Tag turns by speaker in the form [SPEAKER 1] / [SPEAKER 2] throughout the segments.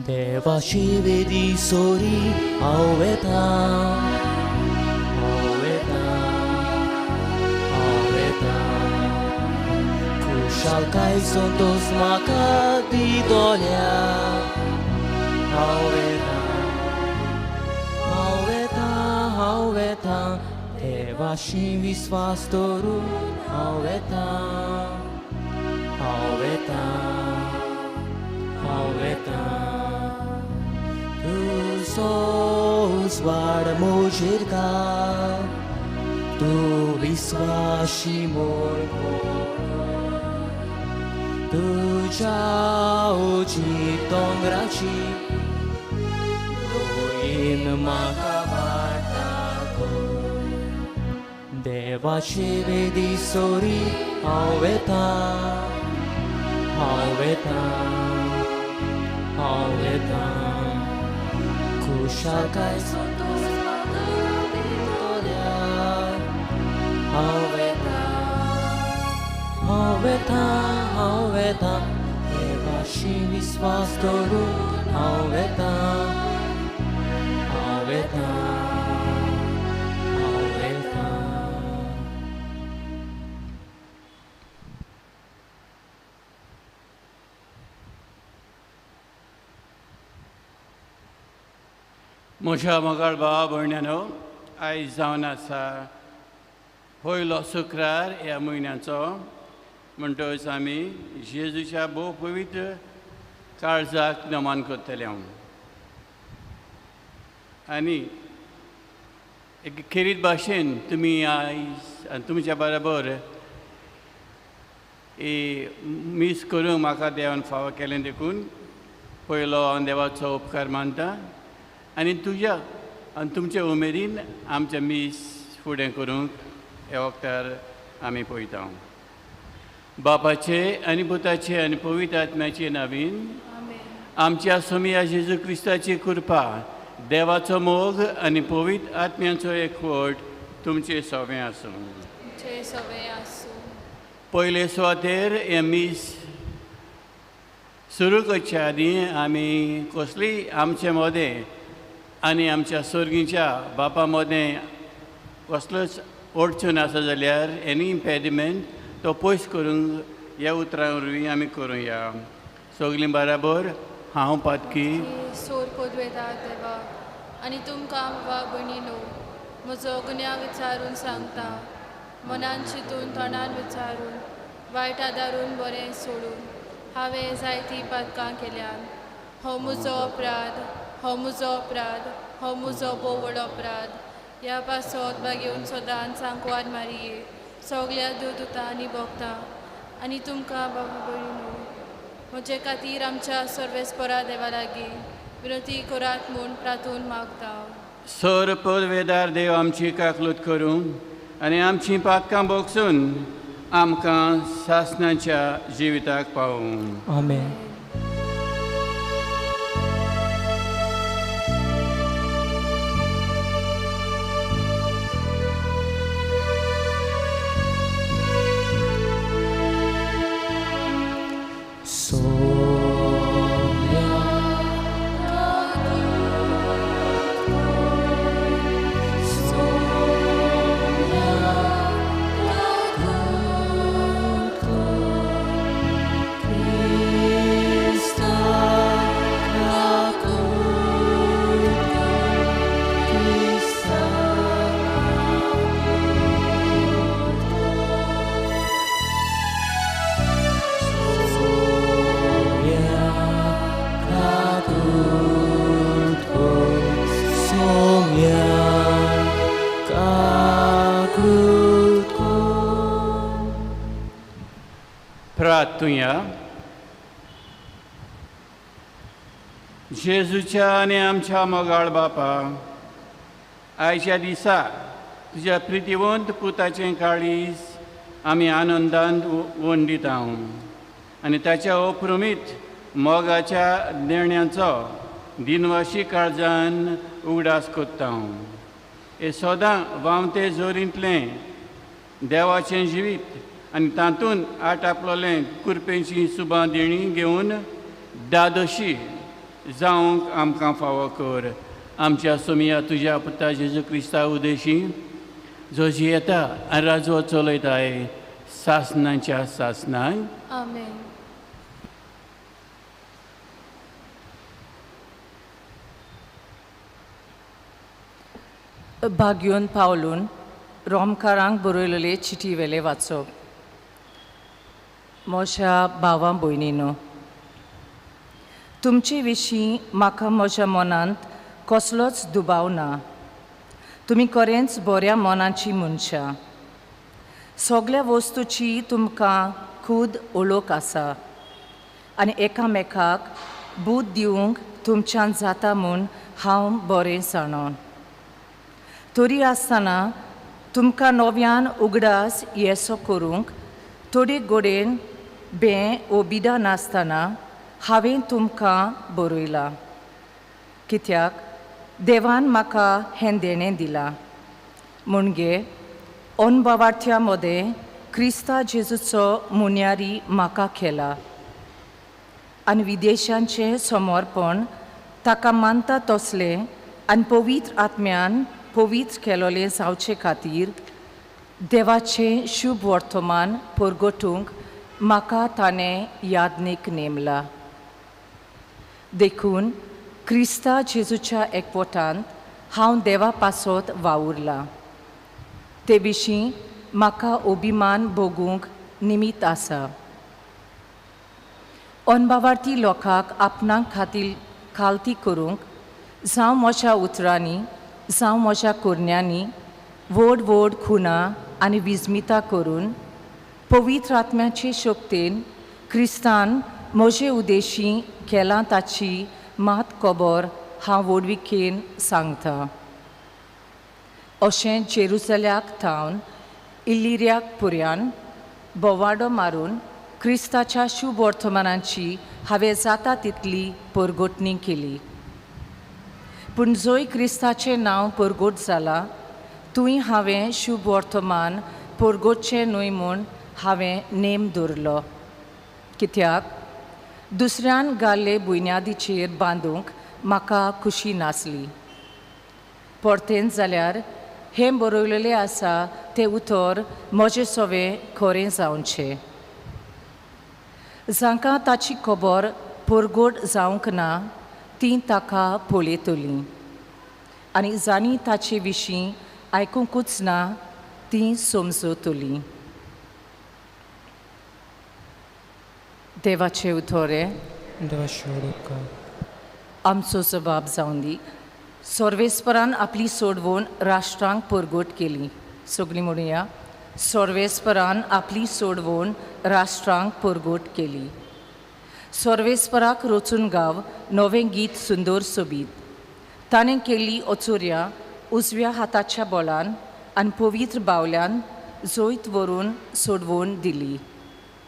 [SPEAKER 1] देवाशी वेदी सोरी हांव वेता, हांव वेता, हांव वेता. खुशालकाय संतोस म्हाका दितल्या. हांव वेता, हांव वेता, हांव वेता. देवाशी विस्वास दवरून हांव वेता, हांव वेता, हांव वेता. तुजो उजवाड म्हजेर घाल, तूं विस्वाशी म्हूण तुज्या उजीत दोंगराची दोयीन म्हाका वाट दाखय. देवाचे वेदी सोरी हांव वेता, हांव वेता, हांव वेता. खुशालकाय संतोस म्हाका दितल्या. हांव वेता, हांव वेता, हांव वेता. देवाशी विस्वास दवरून हांव वेता, हांव वेता, हांव वेता.
[SPEAKER 2] म्हज्या मोगाळ भावा भयण्यानो, आयज जावन आसा पयलो शुक्रार ह्या म्हयन्याचो. म्हणटकच आमी जेजूच्या भोव पवित्र काळजाक नमन करतले. हांव आनी एक खेरीत भाशेन तुमी आयज आनी तुमच्या बरोबर ही मीस करूंक म्हाका देवान फावो केलें देखून पयलो हांव देवाचो उपकार मानता आनी तुज्या आनी तुमच्या उमेदीन आमचें मीस फुडें करूंक ह्या वखदार आमी पळयता. बापाचे आनी पुताचे आनी पवित्र आत्म्याचे नावीन आमच्या सोमिया जेजू क्रिस्ताची कृपा, देवाचो मोग आनी पवित्र आत्म्याचो एकवट तुमचे सवें आसूं. पयले सुवातेर हें मीस सुरू करचे आदीं आमी कसलीय आमचे मदें आनी आमच्या सोर्गीच्या बापा मदें कसलोच अडचण आसा जाल्यार एनी इम्पेडिमेंट तो पयस करूंक ह्या उतरां वरवीं आमी करुया. सगळीं बराबर हांव पातकी
[SPEAKER 3] सोर पदवेता देवा आनी तुमकां बाबा भयणीनो म्हजो गुन्यांव विचारून सांगता. मनान चिंतून तोंडान विचारून वायट आदारून बरें सोडून हांवें जायतीं पातकां केल्यान. हो म्हजो अपराध, हो म्हजो अपराध, हो म्हजो भोव व्हड अपराध. ह्या पासत बागेवन सदांच सांकवार मारये सगल्या देवदूतां आनी भोगता आनी तुमकां बाबा भयणीनो म्हजे खातीर आमच्या सर्वेस्परा देवा लागीं विनंती करात म्हूण प्रार्थून मागता.
[SPEAKER 2] सर पदवेदार देव आमची काकलूत करूं आनी आमचीं पातकां भोगसून आमकां सासणाच्या जिविताक पावूं.
[SPEAKER 1] आमेन.
[SPEAKER 2] प्रार्थुया. जेजूच्या आनी आमच्या मोगाळ बापा, आयच्या दिसा तुज्या प्रितीवंत पुताचें काळीज आमी आनंदान वंडिता आनी ताच्या अप्रमीत मोगाच्या देण्याचो दिनवाशी काळजान उगडास कोत्ता. हे सदां व्हांवते जोरींतलें देवाचें जिवीत आनी तातूंत आट आपलोलें कुरपेची सुबां देणी घेवन दादोशी जावंक आमकां फावो कर. आमच्या सोमिया तुज्या पुता जेजू क्रिस्ता उदेशी जो जियेता आनी राजवट चलयताय सासनाच्या सासनाक.
[SPEAKER 3] आमेन.
[SPEAKER 4] भाग्योन पावलून रोमकारांक बरयलेले चिटी वेले वाचप. म्हज्या भावा भयणीनो, तुमचे विशीं म्हाका म्हज्या मनांत कसलोच दुबाव ना. तुमी खरेंच बऱ्या मनाची मनशां. सगळ्या वस्तूची तुमकां खूद ओळख आसा आनी एकामेकाक बूद दिवंक तुमच्यान जाता म्हूण हांव बरें जाणा. तरी आसतना तुमकां नव्यान उगडास येसो करूंक थोडे गोडेन बें वो बिदां नासतना हांवें तुमकां बरयलां, कित्याक देवान म्हाका हें देणें दिलां म्हणजे अनभावार्थ्या मदें क्रिस्ता जेजूचो मुन्यारी म्हाका केला आनी विदेशांचें समर्पण ताका मानता तसलें आनी पवित्र आत्म्यान पवित्र केलोलें जावचे खातीर देवाचें शुभ वर्तमान परगटूंक म्हाका ताणें यादनीक नेमला. देखून क्रिस्ता जेजूच्या एकवटांत हांव देवा पासत वावुरलां. ते विशीं म्हाका अभिमान भोगूंक निमीत आसा. अनभावार्थी लोकांक आपणाक खातीर खालती करूंक जावं म्हज्या उतरांनी जावं म्हज्या करण्यांनी व्हड व्हड खुणां आनी विजमितां करून पवित्र आत्म्याचे शक्तेन क्रिस्तान म्हजे उदेशी केलां ताची मात खबर हांव व्हडविकेन सांगता. अशें जेरुजल्याक थावन इल्लिऱ्याक पुऱ्यान बोवाडो मारून क्रिस्ताच्या शुभ वर्तमानाची हांवें जाता तितली परगटणी केली. पूण जंय क्रिस्ताचें नांव परगट जालां थंय हांवें शुभ वर्तमान परगटचें न्हय म्हूण हांवें नेम दवरलो, कित्याक दुसऱ्यान घाल्ले बुन्यादीचेर बांदूंक म्हाका खुशी नासली. परतेन जाल्यार हें बरयलेलें आसा तें उतर म्हजें सवें खरें जावचें. जांकां ताची खबर परगट जावंक ना तीं ताका पळयतलीं आनी जांणी ताचे विशीं आयकुंकूच ना तीं समजतलीं. देवाचें उतर आमचो जबाब जावन दी. सर्वेस्परान आपली सोडवण राष्ट्रांक परगट केली. सगळीं म्हणुया, सर्वेस्परान आपली सोडवण राष्ट्रांक परगट केली. सर्वेस्पराक रचून गाव नवें गीत सुंदर सोबीत. ताणें केल्ली अचुर्या उजव्या हाताच्या बोलान आनी पवित्र बावल्यान जैत व्हरून सोडवण दिली.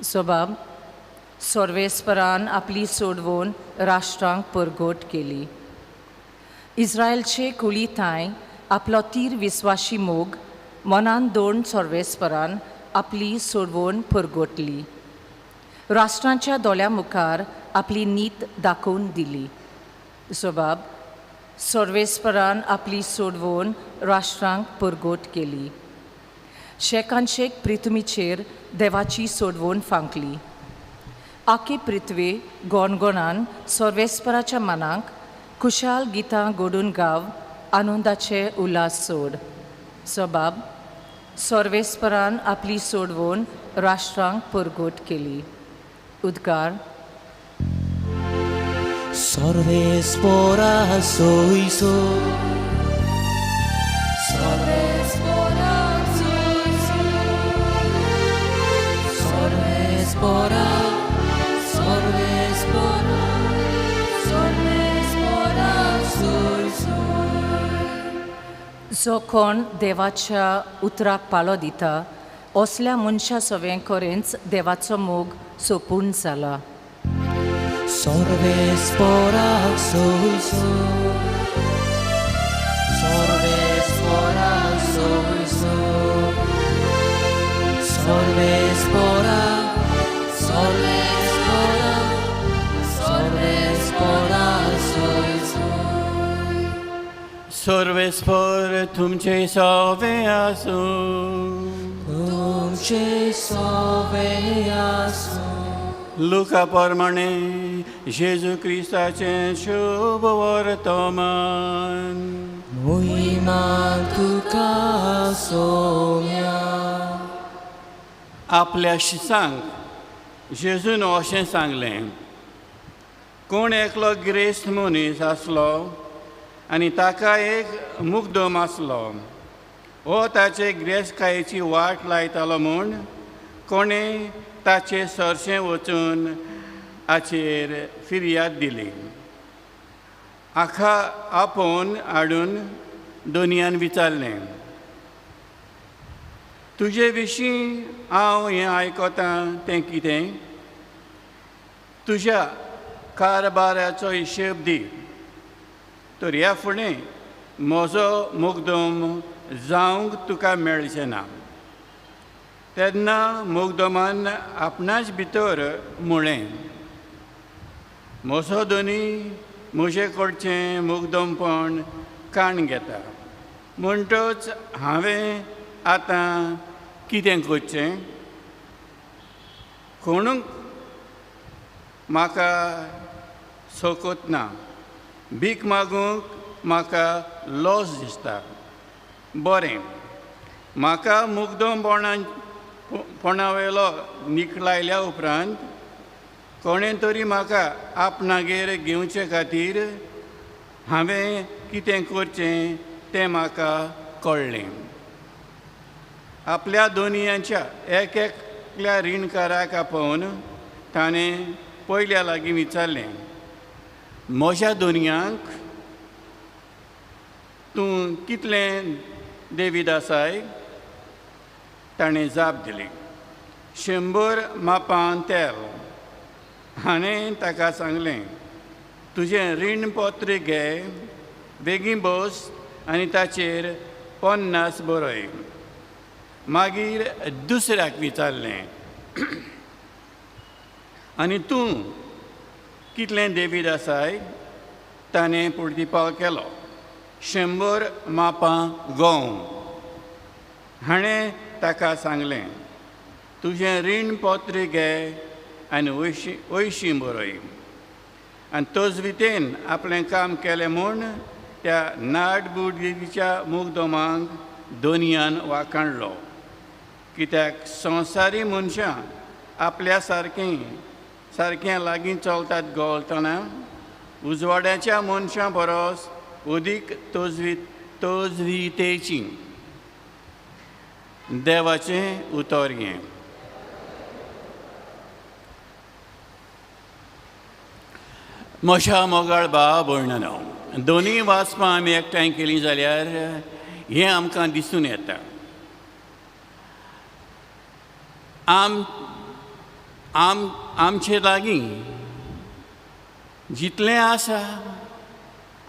[SPEAKER 4] जबाब, सर्वेस्परान आपली सोडवण राष्ट्रांक परगट केली. इस्रायलचे कुळी थांय आपलो तीर विस्वाशी मोग मनान दोन सर्वेस्परान आपली सोडवण परगटली. राष्ट्रांच्या दोळ्या मुखार आपली नीत दाखोवन दिली. जबाब, सर्वेस्परान आपली सोडवण राष्ट्रांक परगट केली. शेकानशेक पृथ्वीचेर देवाची सोडवण फांकली. आखे पृथ्वी गोणगोणान सर्वेस्पराच्या मनाक खुशाल गितां घडून गाव आनंदाचे उल्हास सोड. जबाब, सर्वेस्परान आपली सोडवण राष्ट्रांक परगट केली. उद्गार,
[SPEAKER 1] सर्वेस्परा सोयसो
[SPEAKER 3] सर्वेस्परा सोयसो
[SPEAKER 1] सर्वेस्परा सर्वेस्परा
[SPEAKER 3] सर्वेस्परा सोयसो.
[SPEAKER 4] जो कोण देवाच्या उतराक पालो दिता असल्या मनशा सवें खरेंच देवाचो मोग सोपून जाला.
[SPEAKER 1] सर्वेस्पराक सोयसो, सर्वेस्पराक सोयसो, सर्वेस्पराक, सर्वेस्पराक, सर्वेस्पराक सोयसो.
[SPEAKER 2] सर्वेस्पर तुमचे सवे आसूं.
[SPEAKER 1] तुमचे सवे आसूं.
[SPEAKER 2] लुका प्रमाणे जेजू क्रिस्ताचें शुभ वर्तमान.
[SPEAKER 1] मोहिमा तुका सोम्या.
[SPEAKER 2] आपल्या शिसांक जेजून अशें सांगलें, कोण एकलो गिरेस्त मनीस आसलो आनी ताका एक मुग्दम आसलो. हो ताचे गिरेस्तकायेची वाट लायतालो म्हूण कोणें ताचे सरशें वचून हाचेर फिर्याद दिली. आखा आपोवन हाडून दोनयान विचारलें, तुजे विशीं हांव हें आयकतां तें कितें? तुज्या कारबाराचो हिशेब दी, तर ह्या फुडें म्हजो मुग्दम जावंक तुका मेळचें ना. तेन्ना मुग्दमान आपणाच भितर म्हळें, म्हजो धनी म्हजे कडचें मुग्दमपण काण घेता, म्हणटच हांवें आतां कितें करचें? कोणूक म्हाका सोकत ना, भीक मागूंक म्हाका लॉस दिसता. बरें, म्हाका मुग्दम पणावेलो निकळायल्या उपरांत कोणें तरी म्हाका आपणागेर घेवचे खातीर हांवें कितें करचें तें म्हाका कळ्ळें. आपल्या दोनयांच्या एक एकल्या रिणकाराक आपोवन ताणें पयल्या लागीं विचारलें, म्हज्या दोनयांक तूं कितलें देवीद आसाय? ताणें जाप दिली, 100 मापां तेल. हाणें ताका सांगलें, तुजें रीणपत्र घे, बेगीन बस आनी ताचेर 50 बरय. मागीर दुसऱ्याक विचारलें, आनी तूं कितलें देवीद आसाय? ताणें प्रतिपाल केलो, 100 मापां गंव. हाणें ताका सांगलें, तुजें रीणपत्र घे आनी वयशीं बरय. आनी तजवितेन आपलें काम केलें म्हूण त्या नाडबुडीच्या मुग्दमांक दोनयान वाखाणलो. कित्याक संवसारी मनशां आपल्या सारकें लागीं चलतात गवलतना उजवाड्याच्या मनशां परस अदीक तजवितेची. देवाचें उतर हें. म्हज्या मोगाळ भाव भयणांनो, दोनूय वाचपां आमी एकठांय केलीं जाल्यार हें आमकां दिसून येता. आमचे लागीं जितलें आसा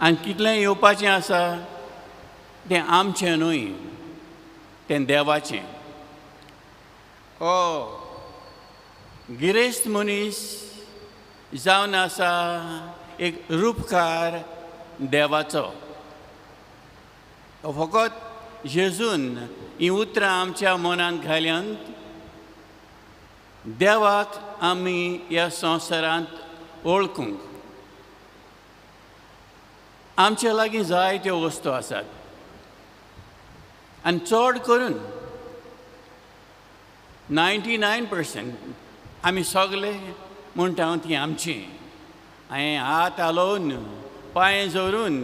[SPEAKER 2] आनी कितलें येवपाचें आसा तें आमचें न्हय, तें देवाचें. हो गिरेस्त मनीस जावन आसा एक रुपकार देवाचो. फकत जेजून हीं उतरां आमच्या मनांत घाल्यांत. देवाक आमी ह्या संवसारांत वळखूंक आमचे लागीं जायत्यो वस्तू आसात आनी चड करून 99% आमी सगले म्हणटा ती आमची. हांवें हात हालोवन पांय जोरून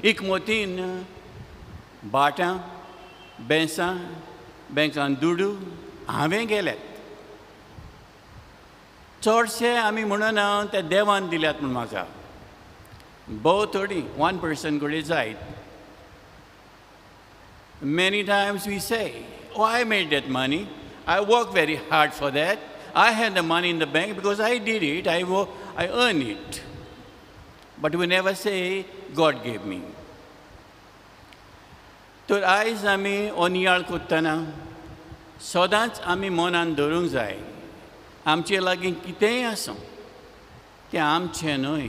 [SPEAKER 2] इकमतीन भाटां बेंसां बँकान दुडू हांवें गेल्यात. चडशे आमी म्हणना ते देवान दिल्यात म्हूण म्हाका, भोव थोडी 1% कडेन जायत. Many times we say, oh, I made that money. I worked very hard for that. I had the money in the bank because I did it. I earn it. But we never say God gave me. तर आयज आमी हो नियाळ करतना सदांच आमी मनान धरूंक जाय, आमचे लागीं कितेंय आसूं तें आमचें न्हय,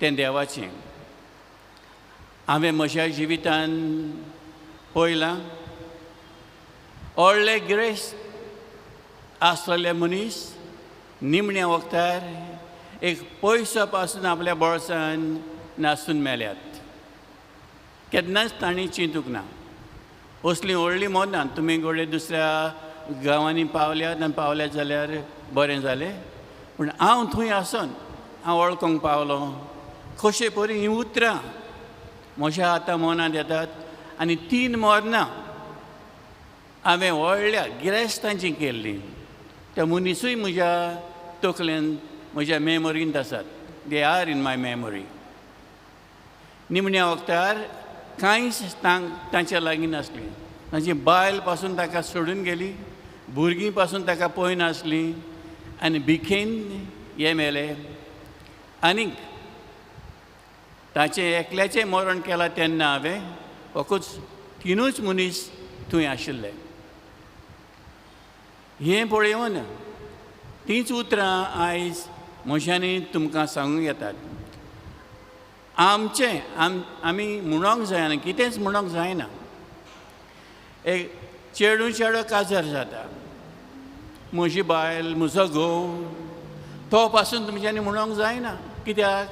[SPEAKER 2] तें देवाचें. हांवें म्हज्या जिवितान पळयलां, व्हडले गिरेस्त आसलेले मनीस निमण्या वखदार एक पयसो पासून आपल्या बोळसान नासून मेल्यात. केन्नाच तांणी चिंतूंक ना. असलीं व्हडलीं मरना. तुमी घडये दुसऱ्या गांवांनी पावल्यात आनी पावल्यात जाल्यार बरें जालें, पूण हांव थंय आसून हांव वळखूंक पावलो कशे परी हीं उतरां म्हज्या आतां मनांत येतात. आनी 3 मरणां हांवें व्हडल्या गिरेस्तांचीं केल्लीं. त्या मनीसूय म्हज्या तकलेन, म्हज्या मेमोरींत आसात. They are in my memory. निमण्या वखदार कांयच तांच्या लागीं नासलीं. तांची बायल पासून ताका सोडून गेली, भुरगीं पासून ताका पळय नासलीं आनी भिकेन हे मेले. आनीक ताचें एकल्याचें मरण केलां तेन्ना हांवें फकत 3 मनीस थंय आशिल्ले. हें पळोवन तींच उतरां आयज म्हज्यांनी तुमकां सांगूंक येतात. आमचें आमी म्हणोंक जायना, कितेंच म्हणोंक जायना. एक चेडूं चेडो काजार जाता, म्हजी बायल, म्हजो घोव, तो पासून तुमच्यांनी म्हणोंक जायना. कित्याक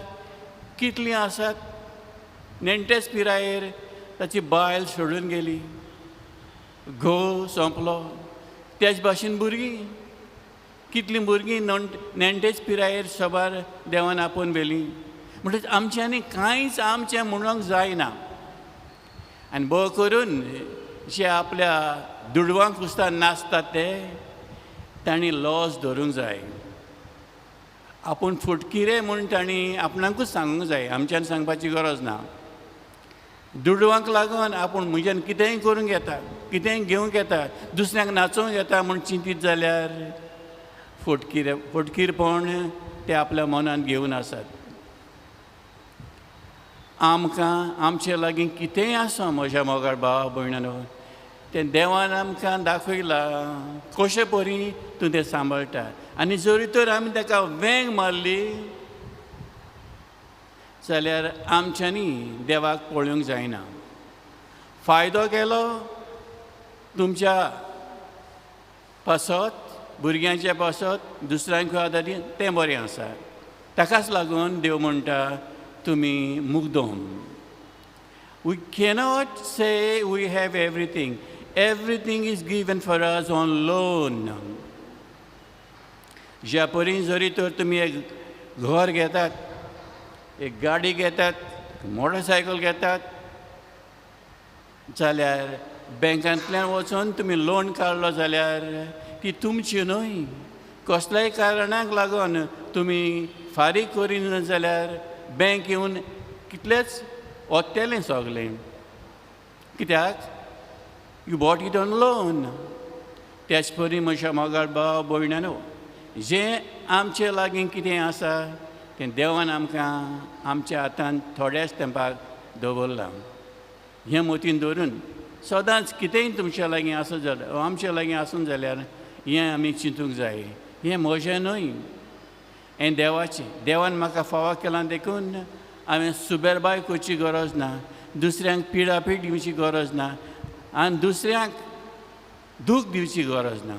[SPEAKER 2] कितलीं आसात नेण्टेच पिरायेर ताची बायल सोडून गेली, घोव सोंपलो. त्याच भाशेन भुरगीं, कितलीं भुरगीं नेण्टेच पिरायेर सबार देवान आपोवन व्हेलीं. म्हणटच आमच्यांनी कांयच आमचें म्हणोंक जायना. आनी भोव करून जे आपल्या दुडवांक कुसता नाचतात ते तांणी लॉस धरूंक जाय. आपूण फुटकिरे म्हूण तांणी आपणाकूच सांगूंक जाय, आमच्यान सांगपाची गरज ना. दुडवांक लागून आपूण म्हज्यान कितेंय करूंक येता, कितेंय घेवंक येता, दुसऱ्यांक नाचोवंक येता म्हूण चिंतीत जाल्यार फटकिरे फटकीरपण ते आपल्या मनांत घेवन आसात. आमकां आमचे लागीं कितेंय आसा म्हज्या मोगाळ भाव भयणानो, तें देवान आमकां दाखयलां कशे परी तूं तें सांबाळटा. आनी जरी तर आमी ताका वेंग मारली जाल्यार आमच्यांनी देवाक पळोवंक जायना. फायदो केलो तुमच्या पासत, भुरग्यांच्या पासत, दुसऱ्यांक आदारी, तें बरें आसा. ताकाच लागून देव म्हणटा तुमी मुग्दोम. We cannot say we have everything. Everything is given for us on loan. ज्या परी जरी तर तुमी एक घर घेतात, एक गाडी घेतात, मोटरसायकल घेतात जाल्यार बँकांतल्यान वचून तुमी लोन काडलो जाल्यार ती तुमची न्हय. कसल्याय कारणाक लागून तुमी फारीक करिना जाल्यार बँक येवन कितलेंच वतलें सगळें. कित्याक you bought it on loan. त्याच परी म्हज्या मोगाळ भाव भयणानो, जें आमचे लागीं कितें आसा तें देवान आमकां आमच्या हातान थोड्याच तेंपाक दवरलां. हें मतीन दवरून सदांच कितेंय तुमच्या लागीं आसत जाल्यार, आमच्या लागीं आसून जाल्यार हें आमी चिंतूंक जाय. हें म्हजें न्हय, हें देवाचें. देवान म्हाका फावो केलां देखून हांवें सुबेरबाय करची गरज ना, दुसऱ्यांक पिडापीड दिवची गरज ना, आनी दुसऱ्यांक दूख दिवची गरज ना.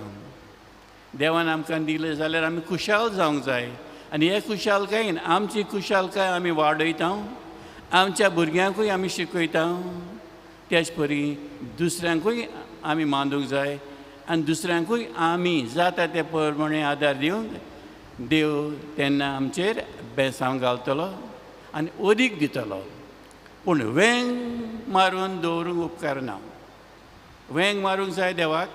[SPEAKER 2] देवान आमकां दिलें जाल्यार आमी खुशाल जावंक जाय. आनी हे खुशालकायेन आमची खुशालकाय आमी वाडयता, आमच्या भुरग्यांकूय आमी शिकयता. त्याच परी दुसऱ्यांकूय आमी मांदूंक जाय आनी दुसऱ्यांकूय आमी जाता ते प्रमाणे आदार दिवंक देव तेन्ना आमचेर बेसांव घालतलो आनी अदीक दितलो. पूण वेंग मारून दवरूंक उपकारना. वेंग मारूंक जाय देवाक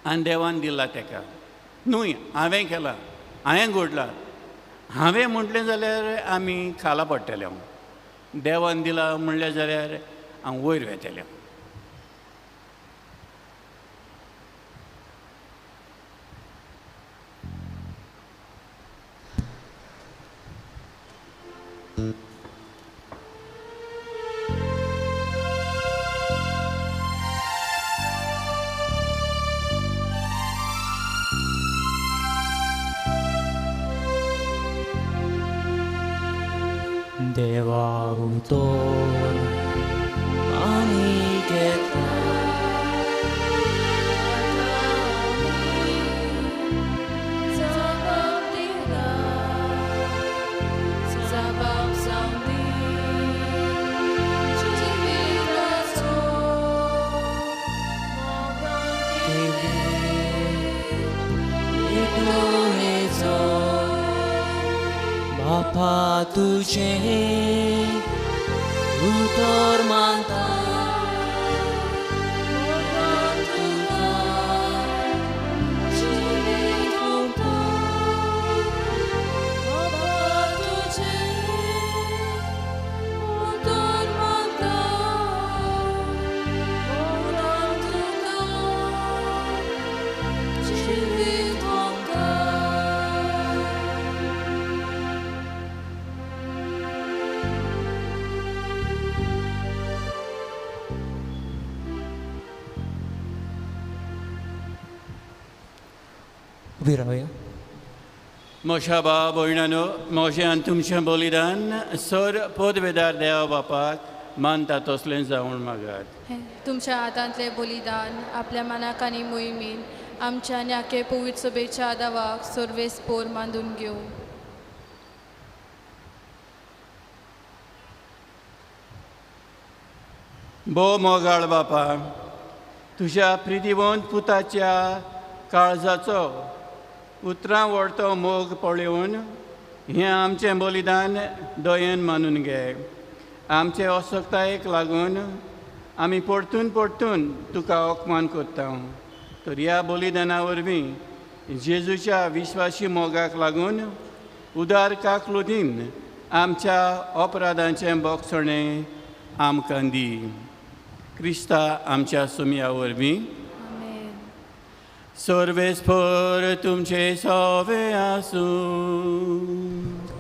[SPEAKER 2] आनी देवान दिला तेका न्हय हांवें केलां, हांवें घडलां, हांवें म्हटलें जाल्यार आमी खाला पडटले. देवान दिला म्हणलें जाल्यार हांव वयर वेतलें.
[SPEAKER 1] देवा उतर आमी घेतला
[SPEAKER 3] जबाब दिला जबाब जावं दी जिविताचो
[SPEAKER 1] तुझो बापा तुझें उतर मानता
[SPEAKER 3] तुका जिवीत ओंपता बाबा तुजें उतर मानता मोगान तुका जिवीत ओंपता.
[SPEAKER 1] उबी रावया.
[SPEAKER 2] म्हज्या भाव भयणानो, म्हजें आनी तुमचें बलिदान सर पदवेदार देवा बापाक मानता तसलें जावन मागात.
[SPEAKER 3] हें तुमच्या हातांतलें बलिदान आपल्या मनाक आनी मोहिमेन आमच्या आनी आखे पवित्र सभेच्या दावाक सर्वेस पोर मांदून घेवं.
[SPEAKER 2] भोव मोगाळ बापा, तुज्या प्रितीवंत पुताच्या काळजाचो उतरां व्हडतो मोग पळोवन हें आमचें बलिदान दयेन मानून घे. आमचे असक्तायेक लागून आमी परतून परतून तुका अपमान करता, तर ह्या बलिदाना वरवीं जेजूच्या विश्वासी मोगाक लागून उदार काकलुदीन आमच्या अपराधांचें बोगसणें आमकां दी. क्रिस्ता आमच्या सुमया वरवीं.
[SPEAKER 3] आमेन.
[SPEAKER 2] सर्वेस्पर तुमचे सवे आसूं.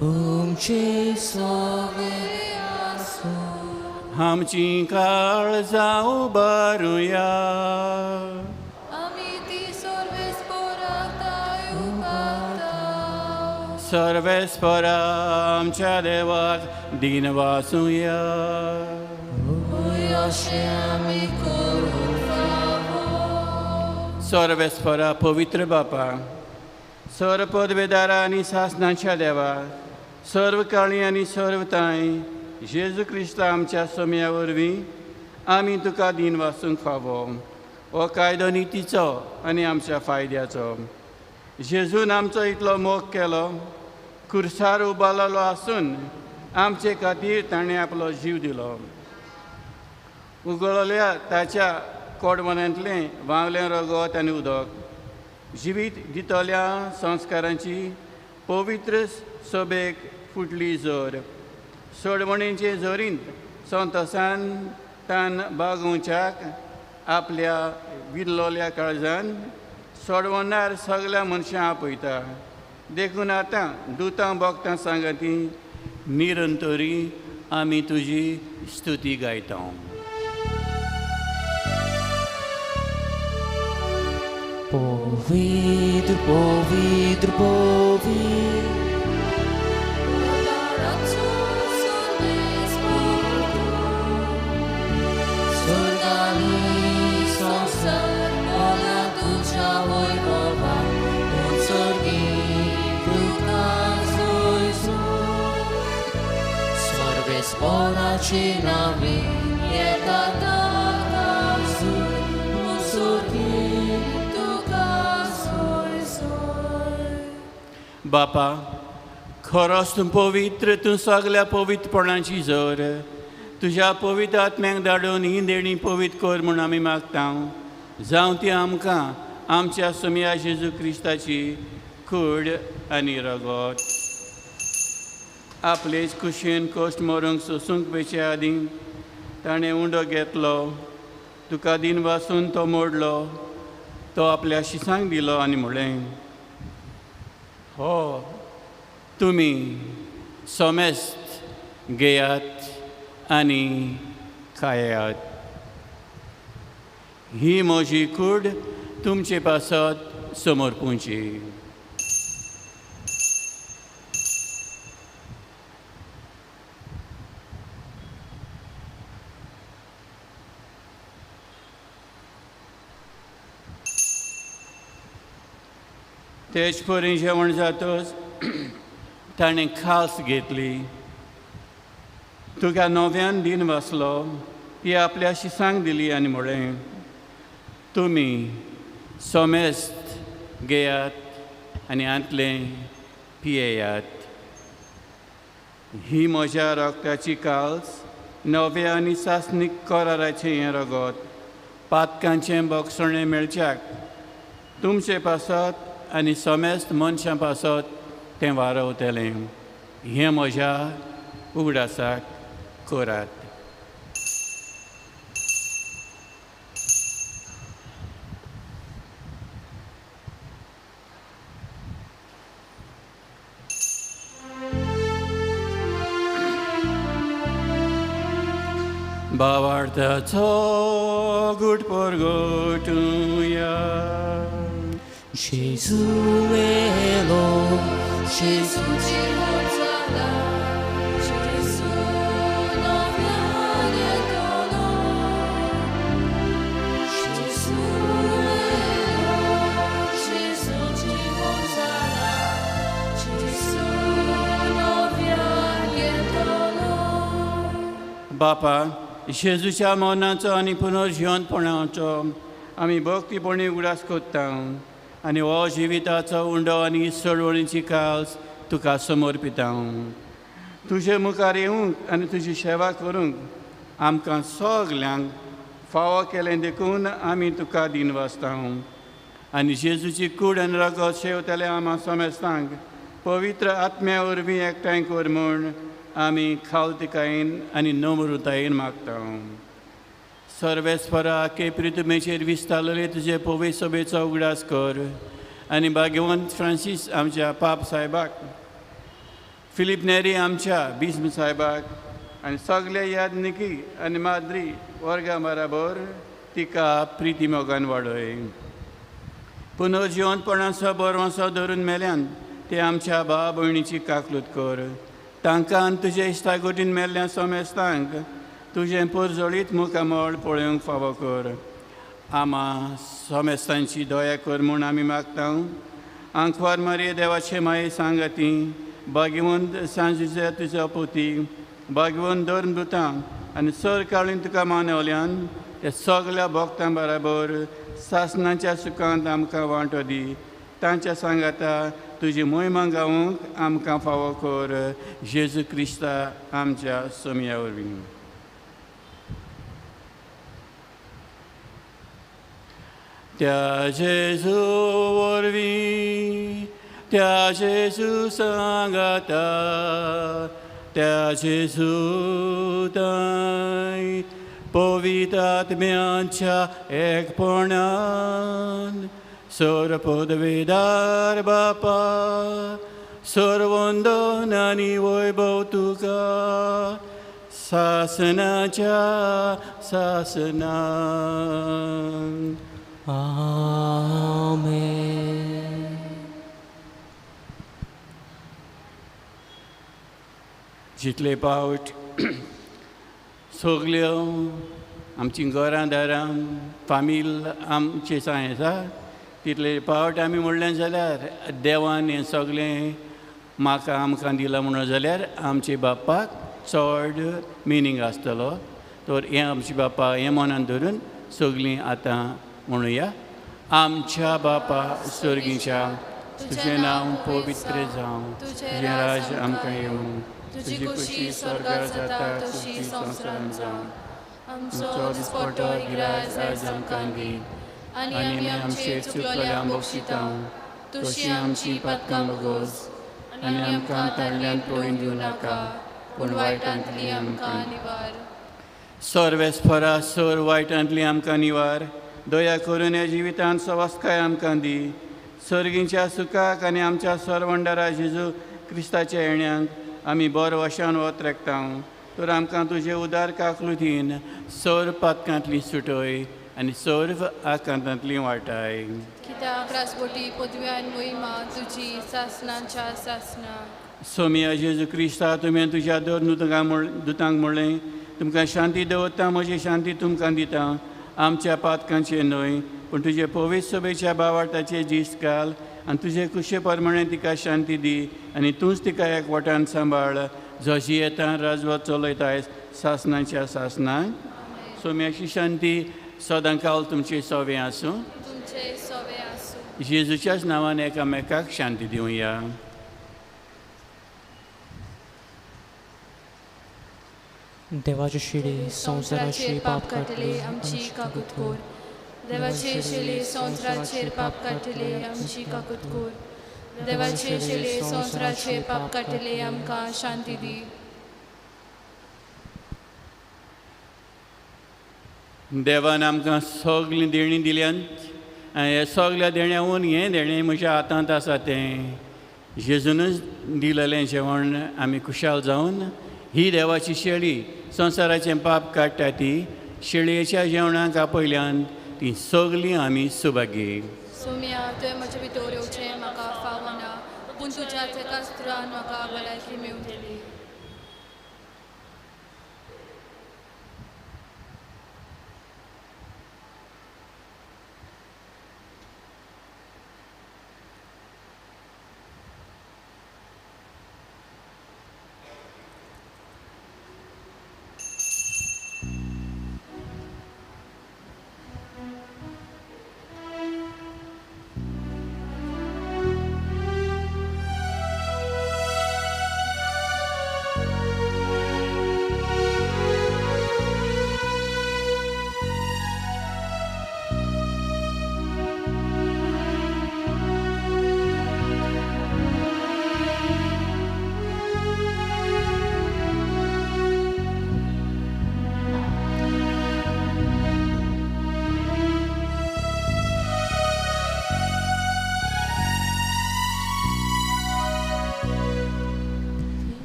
[SPEAKER 1] तुमचे सवे.
[SPEAKER 2] आमची काळजां उबारुया.
[SPEAKER 3] आमी ती सर्वेस पोराक ताय उबारता.
[SPEAKER 2] सर्वेस्परा आमच्या देवाक दिन वासुया.
[SPEAKER 1] होय, अशें आमी करूंक फावो.
[SPEAKER 2] सर्वेस्परा पवित्र बापा, सर्व पदवेदारा आनी सासनाच्या देवा, सर्व काळी आनी सर्व तांय जेजू क्रिस्ता आमच्या सोम्या वरवीं आमी तुका दिन वासूंक फावो. हो कायदो नितीचो आनी आमच्या फायद्याचो. जेजून आमचो इतलो मोग केलो, खुर्सार उबारलेलो आसून आमचे खातीर ताणें आपलो जीव दिलो. उगळल्या ताच्या कोडवनांतलें व्हांवलें रगत आनी उदक जिवीत दितल्या संस्कारांची पवित्र सभेक फुटली जोर. सोडवणेचे जोरींत संतोसान तान बागोवच्याक आपल्या विरलोल्या काळजान सोडवणार सगल्या मनशां आपयता. देखून आतां दुतां भोगतां सांगाती निरंतरी आमी तुजी स्तुती गायता.
[SPEAKER 1] पवित्र पवित्र पवित्र स्वर्गानी संवसार भरला तुज्या वैभवान, उत्सर्गी तुका सोयसो. सर्वेस्पराची नांवी येता ताका सूर, उत्सर्गी तुका सोयसोय.
[SPEAKER 2] बापा, खरोच तूं पवित्र, तूं सगल्या पवित्रपणाची जोर. तुज्या पवित्र आत्म्याक धाडून ही देणी पवित्र कर म्हूण आमी मागता. जावं ती आमकां आमच्या सोमया जेजू क्रिस्ताची कूड आनी रगत. आपलेच कुशीन कश्ट मरूंक सोसूंक पेचे आदीं ताणें उंडो घेतलो, तुका दिन वासून तो मोडलो, तो आपल्या शिसांक दिलो आनी म्हणलें, हो तुमी समेस्त घेयात आनी खायात. ही म्हजी कूड तुमचे पासत समर्पूंची. तेच परी जेवण जातच ताणें खास घेतली. तुका नव्यान दिन वाचलो, ती आपल्या शिसांक दिली आनी म्हळें, तुमी सोमेस्त घेयात आनी आंतलें पियेयात. ही म्हज्या रगताची काल्स, नव्या आनी सासणीक कराराचें हें रगत, पातकांचें बक्षणें मेळच्याक तुमचे पासत आनी समेस्त मनशां पासत तें वारवतलें. हें म्हज्या उगडासाक करात. भावार्थाचो गुट परगटुया.
[SPEAKER 1] Gesù elo, Gesù
[SPEAKER 3] जिवंत जाला, जेजू नव्यान येतलो. जेजू येलो, जेजू जिवंत जाला, जेजू नव्यान येतलो.
[SPEAKER 2] बापा, जेजूच्या मरणाचो आनी पुनर्जिवंतपणाचो आमी भक्तीपणी उगडास करता आनी हो जिविताचो उंडो आनी चळवळीची काल्स तुका समर्पिता. तुजे मुखार येवंक आनी तुजी सेवा करूंक आमकां सगल्यांक फावो केलें देखून आमी तुका दिनवासता. आनी जेजूची कूड आनी रगत शेवतले आमा समेस्तांक पवित्र आत्म्या वरवीं एकठांय कर म्हूण आमी खालतिकायेन आनी नम्रतायेन मागता. सर्वेस्परा के प्रितुमेचेर विस्तारलेले तुजे पवित्र सभेचो उगडास कर आनी भाग्यवंत फ्रांसीस आमच्या पाप साहेबाक, फिलीप नेरी आमच्या भीष्म साहेबाक आनी सगळे यादनिकी आनी माद्री वर्गा बराबर तिका प्रिती मोगान वाडय. पुनर्जिवंतपणाचो बरवंसो धरून मेल्यान ते आमच्या भाव भयणीची काकलूत कर. तांकां आनी तुजे इश्टागोटीन मेल्ल्या समेस्तांक तुजें परजळीत मुखामळ पळोवंक फावो कर. आमा समेस्तांची दया कर म्हूण आमी मागता. आंकवार मारये देवाचे माये सांगाती, भाग्यवंत सांजेच्या तुज्या पोती, भाग्यवंत धर्मदुतां आनी सरकाळीन तुका मानवल्यान ते सगल्या भक्तां बराबर सासणाच्या सुखांत आमकां वांटो दी. तांच्या सांगाता तुजी मोहिमा गावंक आमकां फावो कर. जेजू क्रिस्ता आमच्या सोमया वरवीं. त्या जेजू वरवीं, त्या जेजू सांगाता, त्या जेजू ताय पवित्र आत्म्यांच्या एकपणान सर पदवेदार बापा, सर्वंदन आनी वैभव तुका सासनाच्या सासनान.
[SPEAKER 1] आमेन.
[SPEAKER 2] जितले पावट सगल्यो आमची घरां दारां फामील आमचे साय आसा तितले पावट आमी म्हणलें जाल्यार देवान हें सगळें म्हाका आमकां दिलां म्हणून जाल्यार आमचे बापाक चड मिनींग आसतलो. तर हें आमचे बापा हें मनान धरून सगळीं आतां म्हणुया. आमच्या बापा स्वर्गीच्या, तुजें नांव पवित्र जावं, तुजें राज्य आमकां येवं, तुजी खुशी स्वर्गार जाता तशी संवसारांत जावं. आमचो दिसपटो गिराज आयज आमकां दी आनी आमी आमचे चुकलोल्या बक्षिता तशी आमची पातकां बगोस आनी आमकां ताळ्यान पडून दिवं नाका, पूण वायटांतली आमकां निवार. सर्वेस्परा सर वायटांतली आमकां निवार. दया करून ह्या जिवितांत सवासकाय आमकां दी. सर्गींच्या सुखाक आनी आमच्या सरवंडारा जेजू क्रिस्ताच्या येण्याक आमी बरो वशान वत रेखता तर आमकां तुजे उदार काकलुतीन सर्व पातकांतली सुटय आनी सर्व आकांतांतली वाटाय.
[SPEAKER 3] कित्याक रासबोटी पदवी आनी मोहिमा तुजी सासनाच्या सासना.
[SPEAKER 2] सोमिया जेजू क्रिस्ता, तुवें तुज्या दर दुतांक म्हणलें, तुमकां शांती दवरता, म्हजी शांती तुमकां दिता. आमच्या पातकांचे न्हय पूण तुजे पवित्र सभेच्या भावार्थाचे जीस घाल आनी तुजे कुशे प्रमाणे तिका शांती दी आनी तूंच तिका एकवटान सांबाळ, जशी येता राजवत चलयताय सासनाच्या सासनाक. सोम्याची शांती सदां काल तुमचे सोवे आसूं.
[SPEAKER 3] तुमचे सोवे आसूं.
[SPEAKER 2] जेजूच्याच नांवान एकामेकाक शांती दिवया.
[SPEAKER 1] देवाची शिडी
[SPEAKER 3] संवसाराचेर पाप काडटले आमची काकूत कर. देवाचे शिले संवसाराचेर पाप काडटले आमची काकूत कर. देवाचे शिले संवसाराचेर पाप काडटले आमकां शांती दी.
[SPEAKER 2] देवान आमकां सगळीं देणीं दिल्यांत आनी ह्या सगल्या देण्याहून हें देणें म्हज्या हातांत आसा तें जेजूनच दिलेलें जेवण आमी खुशाल जावन ही देवाची शेळी संवसाराचें पाप काडटा ती शेळयेच्या जेवणाक आपयल्यान ती सगळीं आमी सुभागी.
[SPEAKER 3] सोम्या, तुवें म्हजे भितर येवचें म्हाका फावना, पूण तुज्या एकाच उतरान म्हाका भलायकी मेवतली.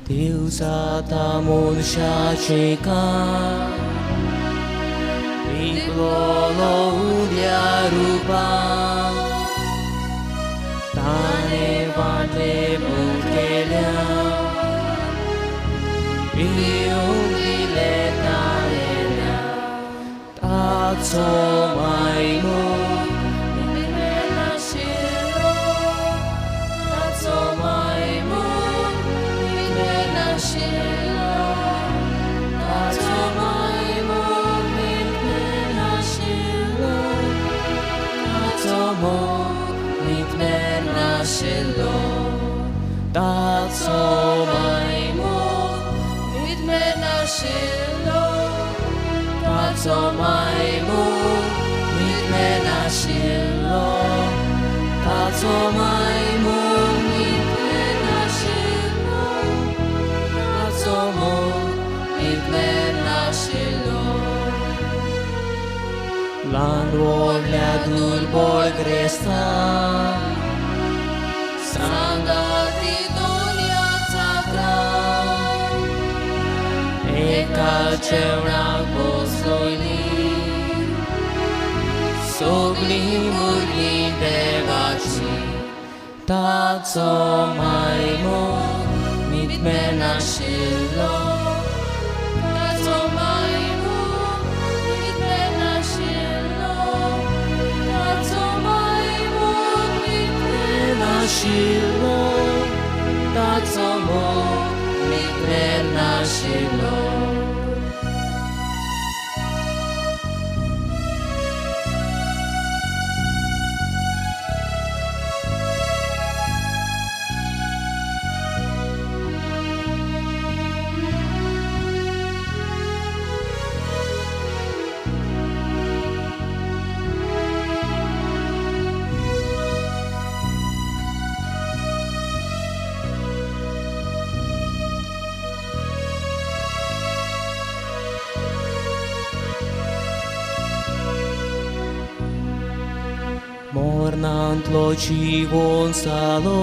[SPEAKER 1] देव जाता मनशाचे काम रिगलोलो उद्या रुपान ताणें वाटे बंद केल्या पिवंक दिलें ताणें ताचो मायमो ताचो मायमो नाशिल्लो, ताचो मायमो नाशिल्लो, ताचो मायमो नाशिल्लो, ताचो नाशिल्लो. ल्हान व्हडल्या दुर्बळ ग्रेस्तां सांगाती दुनियाचा ग्राम एका जेवणाक बसयली सगळीं भुरगीं देवाची ताचो मायमो नाशिल्लो,
[SPEAKER 3] ताचो मायमो नाशिल्लो, ताचो मायमो
[SPEAKER 1] नाशिल्लो, ताचो मोग नाशिल्लो. मोरनांतलो जिवोन जालो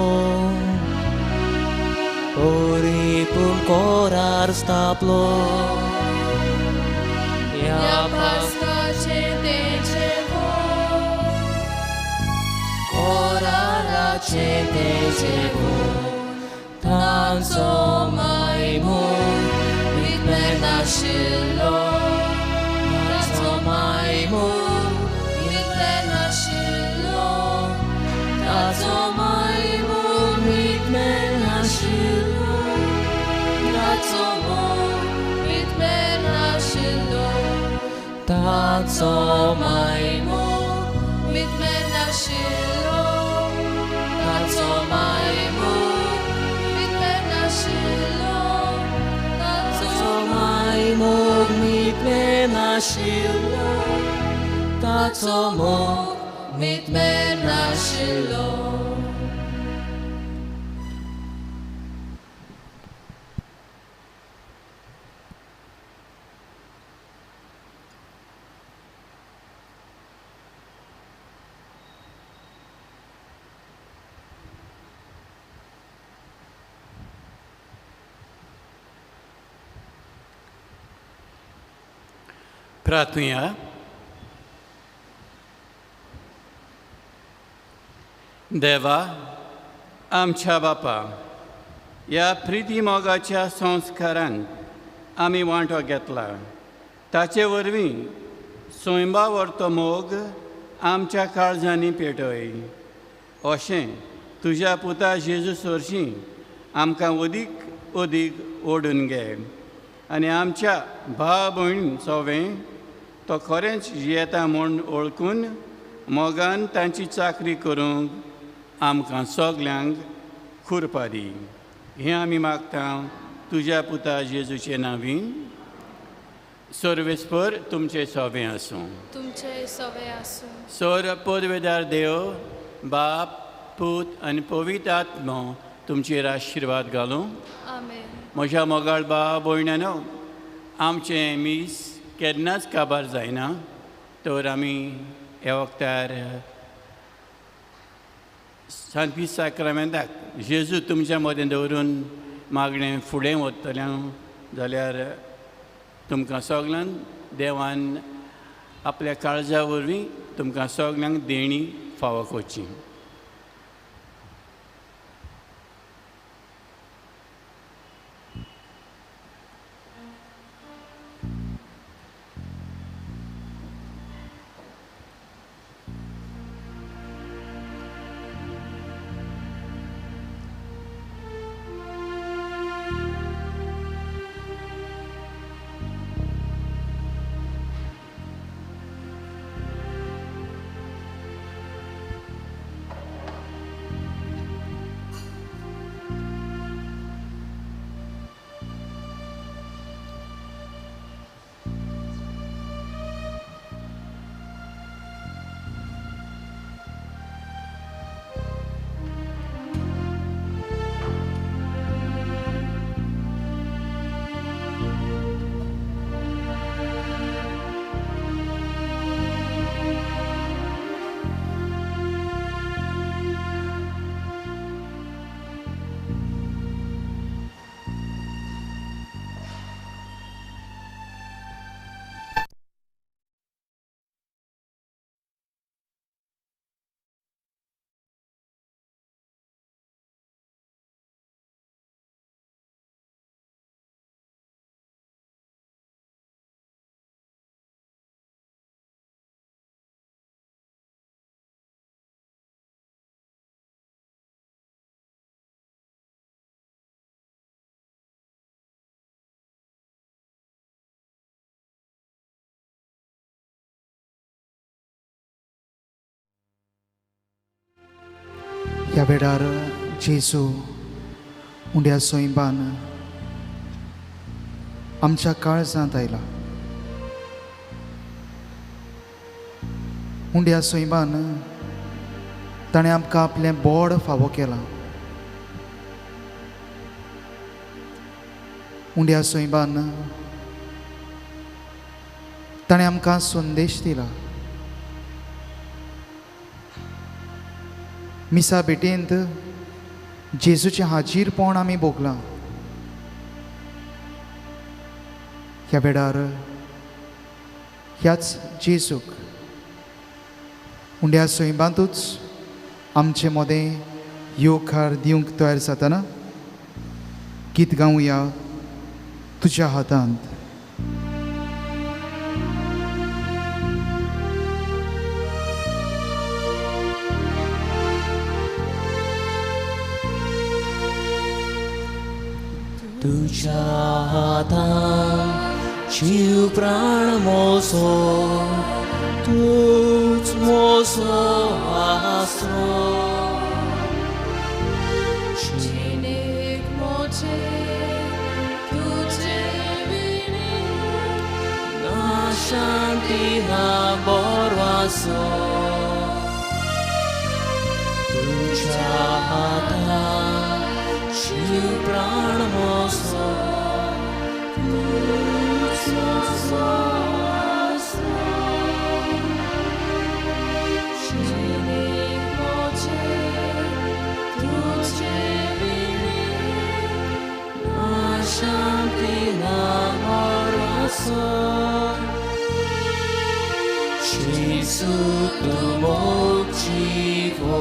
[SPEAKER 1] परिपूर्ण कोरार स्थापलो.
[SPEAKER 3] ह्या पास्काचें तें जेवण,
[SPEAKER 1] कोराराचें तें जेवण, तांचो मायमून
[SPEAKER 3] विटमेर नाशिल्लो,
[SPEAKER 1] तांचो मायमून
[SPEAKER 3] विटमेर नाशिल्लो,
[SPEAKER 1] ताचो मायमून विटमेर नाशिल्लो,
[SPEAKER 3] ताचो मोग विटमेर नाशिल्लो,
[SPEAKER 1] ताचो मायमून
[SPEAKER 3] विटमेर नाशिल्लो,
[SPEAKER 1] ताचो मायमून
[SPEAKER 3] विटमेर नाशिल्लो, ताचो
[SPEAKER 1] ताचो मायमून विटमेर नाशिल्लो, ताचो मोग
[SPEAKER 3] विटमेर नाशिल्लो.
[SPEAKER 2] प्रार्थुया. देवा आमच्या बापा, ह्या प्रिती मोगाच्या संस्कारान आमी वांटो घेतला, ताचे वरवीं सैंबा वरतो मोग आमच्या काळजांनी पेटय, अशें तुज्या पुता जेजू सरशीं आमकां अदीक अदीक ओडून घे आनी आमच्या भाव भयण सोवें तो खरेंच जियेता म्हूण वळखून मोगान तांची चाकरी करूंक आमकां सगल्यांक खुरपा दी. हें आमी मागता तुज्या पुता जेजूचे नांवीन. सर्वेस्पर तुमचें सोवें आसूं.
[SPEAKER 3] तुमचें सवे आसूं.
[SPEAKER 2] सर पदवेदार देव बाप पूत आनी पवित्र आत्मो तुमचेर आशिर्वाद घालूं.
[SPEAKER 3] आमेन.
[SPEAKER 2] म्हज्या मोगाळ भाव भयणानो, आमचें मीस केन्नाच काबार जायना, तर आमी ह्या वखदार सांत साक्रामेंताक जेजू तुमच्या मदें दवरून मागणें फुडें वतलें जाल्यार तुमकां सगल्यांक देवान आपल्या काळजा वरवीं तुमकां सगल्यांक देणी फावो करची.
[SPEAKER 5] ह्या वेळार जेजू उंड्या सोंयबान आमच्या काळजांत आयला. उंड्या सोंयबान ताणें आमकां आपलें बोड फावो केलां. उंड्या सोंयबान ताणें आमकां संदेश दिला. मिसा भेटेंत जेजूचें हाजीरपण आमी भोगलां. ह्या वेळार ह्याच जेजूक उंड्या सैमांतूच आमचे मदें येवकार दिवंक तयार जातना गीत गावया तुज्या हातांत.
[SPEAKER 1] तुझ्या हातांत जीव प्राण मोसो, तूच मोसो आसरो.
[SPEAKER 3] जिणेक मोचे तुजे विणे
[SPEAKER 1] ना शांती ना बरवासो. तुझ्या हातांत जीव प्राण मोसो, तूच मोसो आसरो.
[SPEAKER 3] जिणेक मोचे तुजे विणे
[SPEAKER 1] ना शांती ना बरवासो. जेजू तूं मोग जिवो,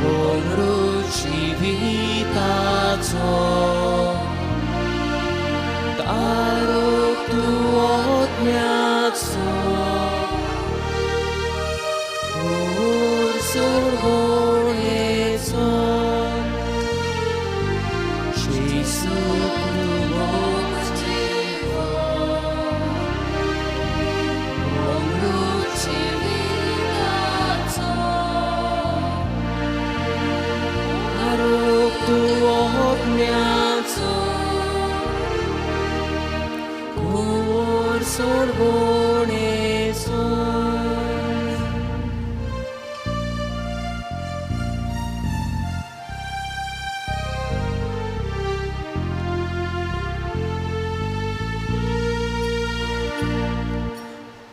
[SPEAKER 1] अमृत जिविताचो. तारक तूं आत्म्याचो, कुंवर सोडवणेचो. जेजू तूं मोग जिवो,
[SPEAKER 3] अमृत जिविताचो.
[SPEAKER 1] तारक तूं आत्म्याचो, कुंवर सोडवणेचो.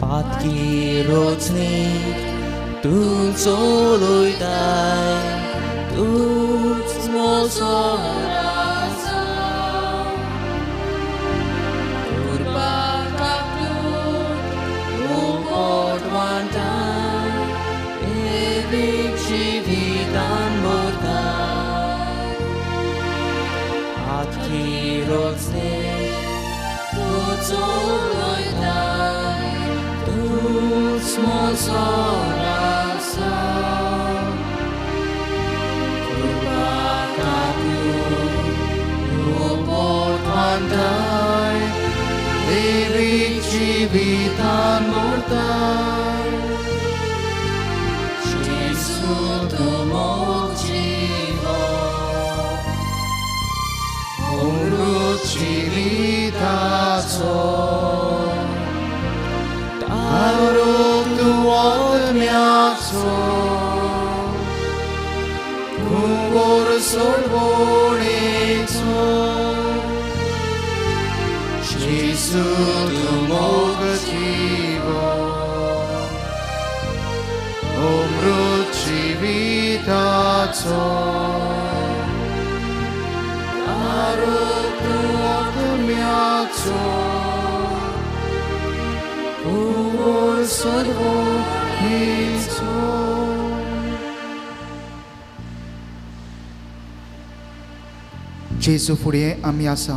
[SPEAKER 1] पातकी रोजनीक तूं चलयताय, तूंच मोसो
[SPEAKER 3] राजो. कृपा कापलून
[SPEAKER 1] उपट वांटाय, एवीक जिवितान भरताय. पातकी रोजनीक तूं चलयताय, तूंच मोसो राजो. कृपा कापलून उपट वांटाय,
[SPEAKER 5] देवीक जिवितान मोरताय.
[SPEAKER 1] जेजू तूं मोग जिवो,
[SPEAKER 5] अमृत जिविताचो, तारक तूं आत्म्याचो, कुंवर सोडवणेचो. जेजू तूं मोग जिवो, अमृत जिविताचो, तारक तूं आत्म्याचो, कुंवर सोडवणेचो. जेजू फुडें आमी आसा.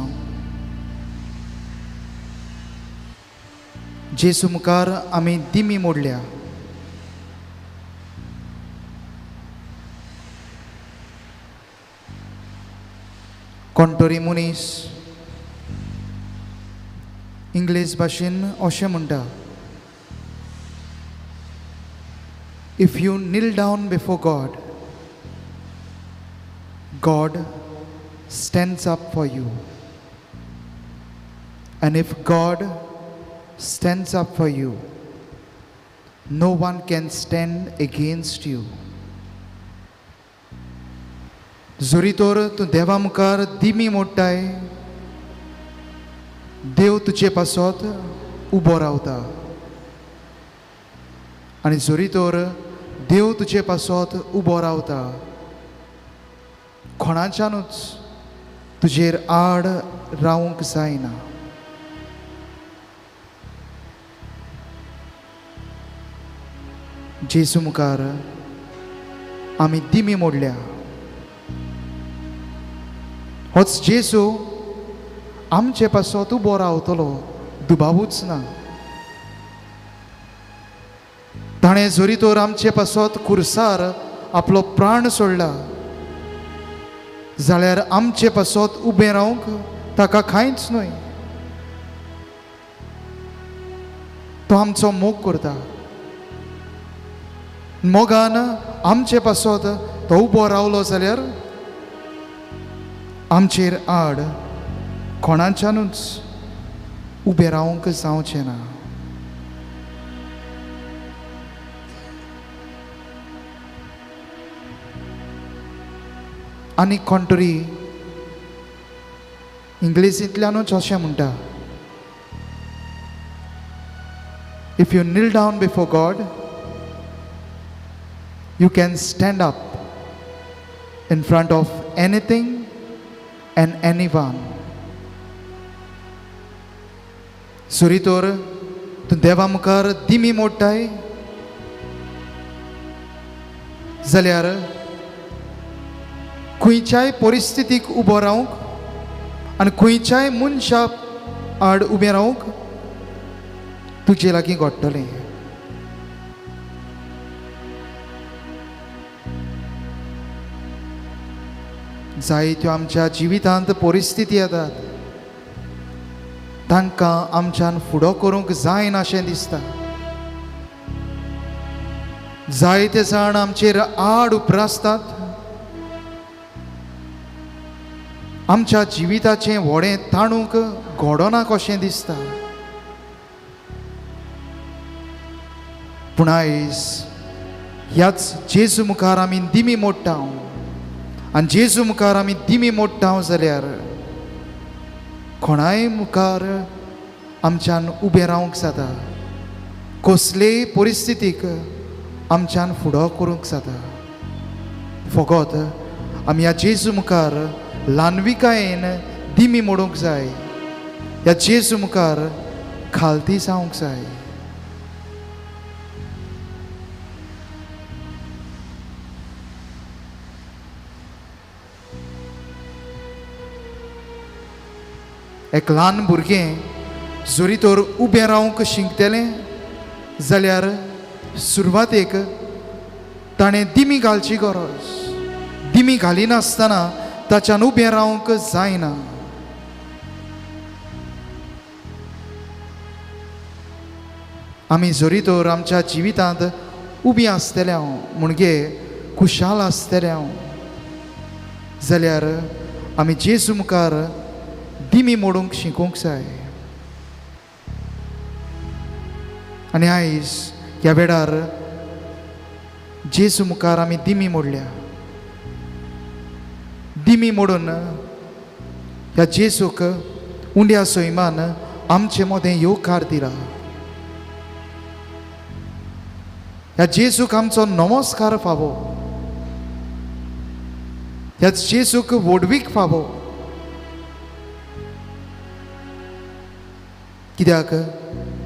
[SPEAKER 5] जेजू मुखार आमी दिमी मोडल्या. कोण तरी मनीस इंग्लीश भाशेन अशें म्हणटा, if you kneel down before God, God stands up for you. And if God stands up for you, no one can stand against you. जरी तर तूं देवा मुखार दिमी मोडटाय, देव तुजे पासत उबो रावता. आनी जरी तर देव तुजे पासत उबो रावता, कोणाच्यानूच तुजेर आड रावंक जायना. जेजू मुखार आमी दिमी मोडल्या. होच जेजू आमचे पासत उबो रावतलो, दुबावूच ना. ताणें जरी तर आमचे पासत खुर्सार आपलो प्राण सोडला जाल्यार आमचे पासत उबें रावंक ताका कांयच न्हय. तो आमचो मोग करता. मोगान आमचे पासत तो उबो रावलो जाल्यार आमचेर आड कोणाच्यानूच उबें रावंक जावचें ना. आनी कोण तरी इंग्लिशींतल्यानूच अशें म्हणटा, if you kneel down before God you can stand up in front of anything and anyone. सुरी तर तूं देवा मुखार दिमी मोडटाय जाल्यार खंयच्याय परिस्थितीक उबो रावंक आनी खंयच्याय मनशा आड उबें रावंक तुजे लागीं घडटलें. जायत्यो आमच्या जिवितांत परिस्थिती येतात, तांकां आमच्यान फुडो करूंक जायना अशें दिसता. जायते जाण आमचेर आड उप्रासतात. आमच्या जिविताचें व्हडें ताणूंक घडोना कशें दिसता. पूण आयज ह्याच जेजू मुखार आमी दिमी मोडटा आनी जेजू मुखार आमी दिमी मोडटा जाल्यार कोणाय मुखार आमच्यान उबें रावंक जाता, कसलेय परिस्थितीक आमच्यान फुडो करूंक जाता. फकत आमी ह्या जेजू मुखार ल्हानविकायेन दिमी मोडूंक जाय, ह्या जेजू मुखार खालती जावंक जाय. एक ल्हान भुरगें जरी तर उबें रावंक शिकतलें जाल्यार सुरवातेक ताणें दिमी घालची गरज. दिमी घालिनासतना ताच्यान उबें रावंक जायना. आमी जरी तर आमच्या जिवितांत उबी आसतले हांव म्हणजे खुशाल आसतले हांव जाल्यार आमी जेजू मुखार दिमी मोडूंक शिकूंक जाय. आनी आयज ह्या वेळार जेजू मुखार आमी दिमी मोडल्या. दिमी मोडून ह्या जेजूक उंड्या सैमान आमचे मदें येवकार दिला. ह्या जेजूक आमचो नमस्कार फावो, ह्या जेजूक व्हडवीक फावो. कित्याक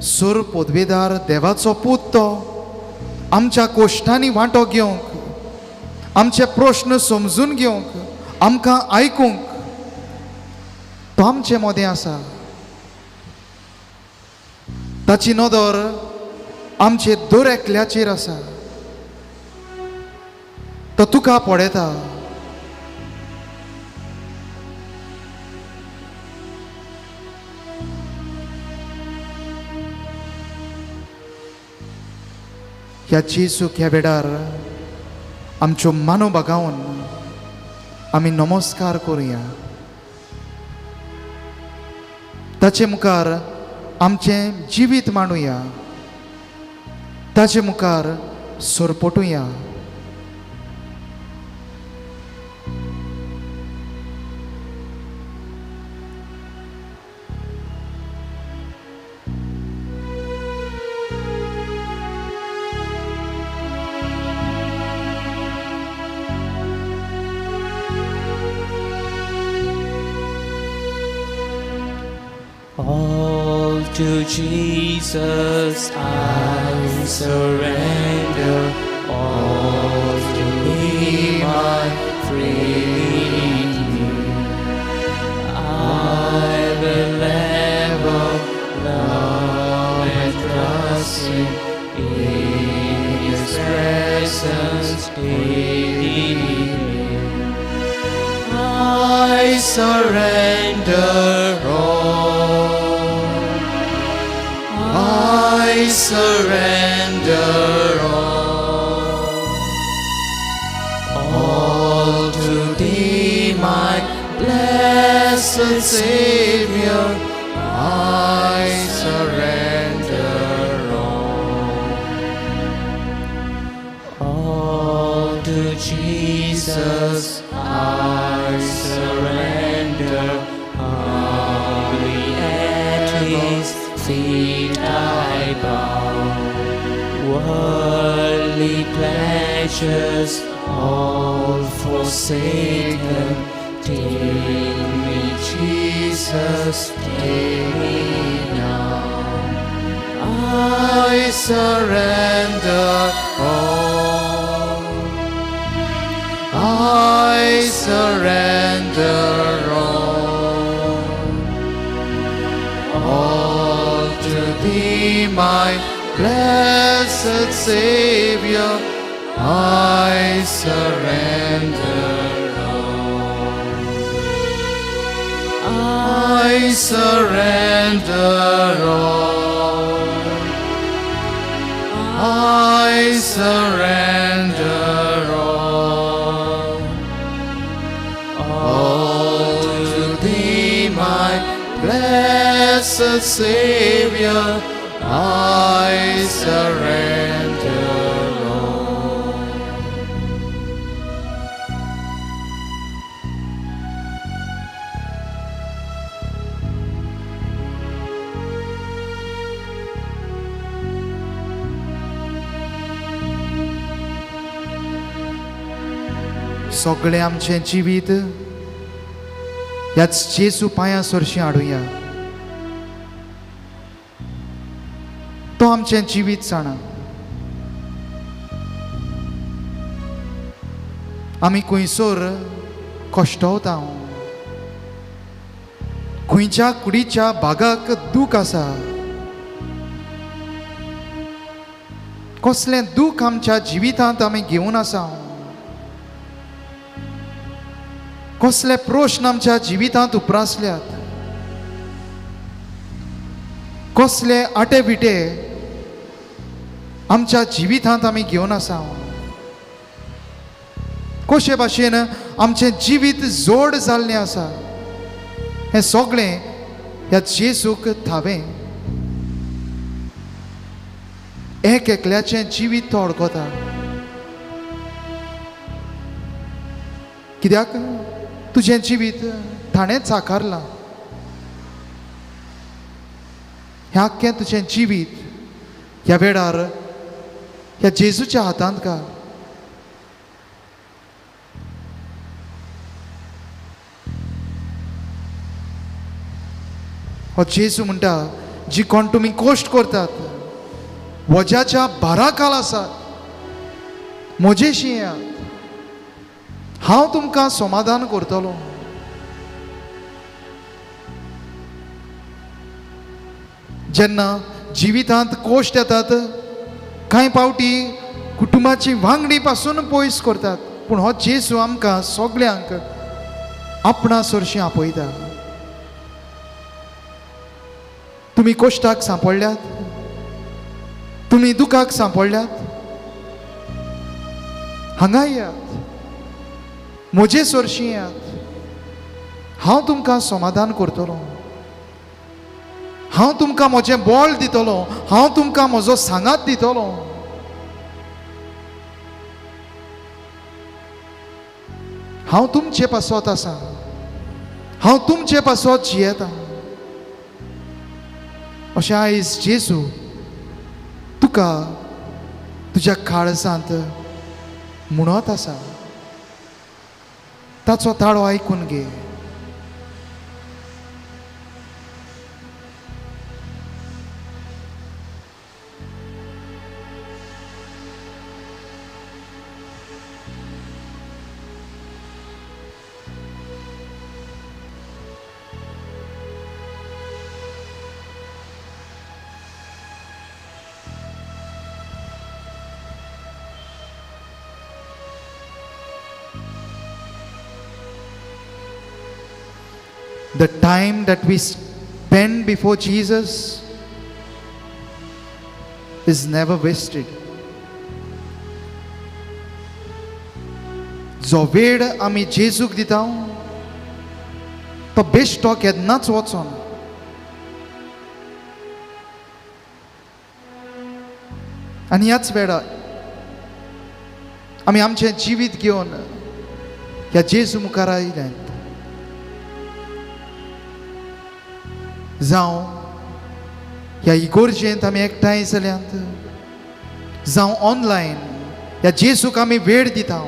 [SPEAKER 5] सर पदवेदार देवाचो पूत तो आमच्या कोश्टांनी वांटो घेवंक, आमचे प्रश्न समजून घेवंक, आमकां आयकूंक तो आमचे मदें आसा. ताची नदर आमचे दर एकल्याचेर आसा. तो तुका पळयता. ह्या जेजूक ह्या वेळार आमच्यो मानो बागावन आमी नमस्कार करुया. ताचे मुखार आमचें जिवीत मांडुया, ताचे मुखार सरपटुया.
[SPEAKER 1] to Jesus I surrender, all to Thee I freely give. I will ever love and trust Him, in His presence daily live. I surrender all. I surrender all. All to Thee, my blessed Savior, I surrender all. All to Jesus I surrender, humbly at His feet I bow. Worldly pleasures all forsaken, take me, Jesus, take me now. I surrender all. I surrender all. All to Thee, my blessed Savior, I surrender all. I surrender all. I surrender all. All to Thee, my blessed Savior, I surrender all.
[SPEAKER 5] सगळें आमचें जिवीत ह्याच जेजू पांयां सरशीं हाडुया. तो आमचें जिवीत जाणा. आमी खंयसर कश्टवता, खंयच्या कुडीच्या भागाक दूख आसा, कसलें दूख आमच्या जिवितांत आमी घेवन आसा, कसले प्रश्न आमच्या जिवितांत उप्रासल्यात, कसले आटे बिटे आमच्या जिवितांत आमी घेवन आसा, कशे भाशेन आमचें जिवीत जोड जाल्लें आसा, हें सगळें ह्या जेजूक थावें. एक एकल्याचें जिवीत तो अडकता. कित्याक तुजें जिवीत ताणेंच साकारलां. हें आख्खें तुजें जिवीत ह्या वेळार ह्या जेजूच्या हातांत घाल. हो जेजू म्हणटा, जी कोण तुमी कश्ट करतात, वज्याच्या भाराखाल आसात, म्हजेशी येयात, हांव तुमकां समाधान करतलो. जेन्ना जिवितांत कश्ट येतात, कांय पावटी कुटुंबाची वांगडी पासून पयस करतात, पूण हो जेजू आमकां सगल्यांक आपणा सरशीं आपयता. तुमी कश्टाक सांपडल्यात, तुमी दुखाक सांपडल्यात, हांगा येयात, म्हजे सरशीं येयात, हांव तुमकां समाधान करतलो, हांव तुमकां म्हजें बळ दितलो, हांव तुमकां म्हजो सांगात दितलो. हांव तुमचे पासत आसा, हांव तुमचे पासत जियेता. अशें आयज जेजू तुका तुज्या काळजांत म्हणत आसा. ताचो ताळो आयकून घे. The time that we spend before Jesus is never wasted. जो वेळ आमी जेजूक दिता तो बेश्टो केन्नाच वचोन. आनी ह्याच वेळार आमी आमचें जिवीत घेवन ह्या जेजू मुखार आयल्यात. जावं ह्या इगोर्जेंत आमी एकठांय जाल्यात, जावं ऑनलायन ह्या जेजूक आमी वेळ दिता.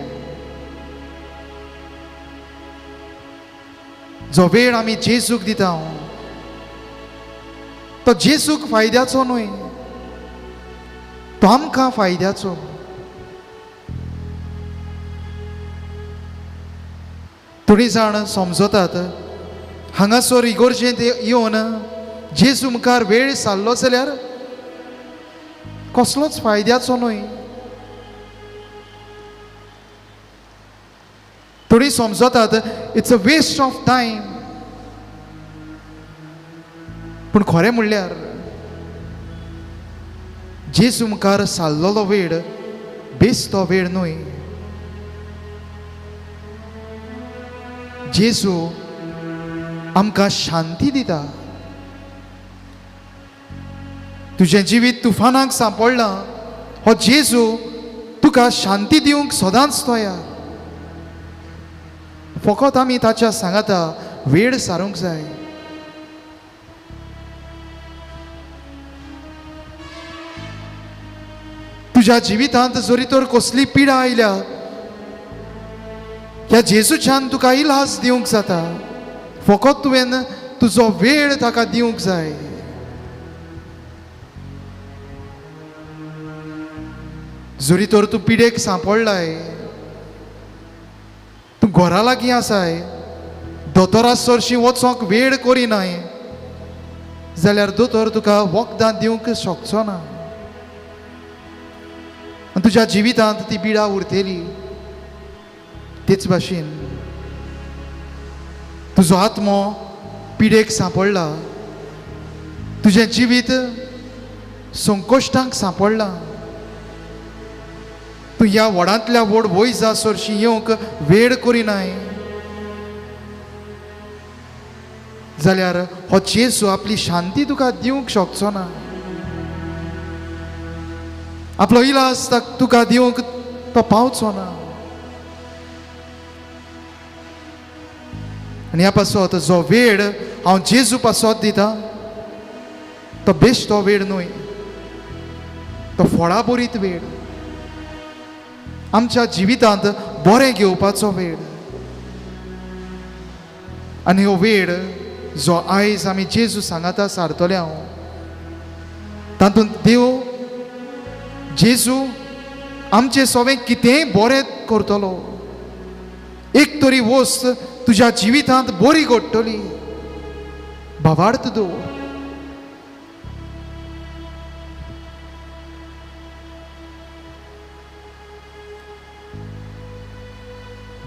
[SPEAKER 5] जो वेळ आमी जेजूक दिता तो जेजूक फायद्याचो न्हय, तो आमकां फायद्याचो. थोडीं जाण समजतात हांगासर इगोर्जेंत येवन जेजू मुखार वेळ सारलो जाल्यार कसलोच फायद्याचो न्हय. थोडीं समजतात it's a waste of time. पूण खरें म्हणल्यार जेजू मुखार सारलेलो वेळ बेस्तो वेळ न्हय. जेजू आमकां शांती दिता. तुजें जिवीत तुफानाक सांपडलां, हो जेजू तुका शांती दिवंक सदांच तयार. फकत आमी ताच्या सांगाता वेळ सारूंक जाय. तुज्या जिवितांत जरी तर कसली पिडा आयल्या, ह्या जेजूच्यान तुका इलाज दिवंक जाता. फकत तुवें तुजो वेळ ताका दिवंक जाय. जरी तर तूं पिडेक सांपडलाय, तूं घरा लागीं आसाय, दोतोरा सरशी वचोंक वेळ करिनाय जाल्यार दोतोर तुका वखदां दिवंक शकचो ना आनी तुज्या जिवितांत ती पिडा उरतली. तेच भाशेन तुजो आत्मो पिडेक सांपडला, तुजें जिवीत संकश्टांक सांपडलां, तूं ह्या व्हडांतल्या व्हड वयजा सरशी येवंक वेळ करिनाय जाल्यार हो जेजू आपली शांती तुका दिवंक शकचो ना. आपलो इलाज तुका दिवंक तो पावचो ना. आनी ह्या पासत जो वेळ हांव जेजू पासत दिता तो बेश्टो वेळ न्हय, तो फळा बरीत वेळ, आमच्या जिवितांत बरें घेवपाचो वेळ. आनी हो वेळ जो आयज आमी जेजू सांगाता सारतले हांव, तातूंत देव जेजू आमचें सगळें कितेंय बरें करतलो. एक तरी वस्त तुज्या जिवितांत बरी घडटली. भावार्थ दवर.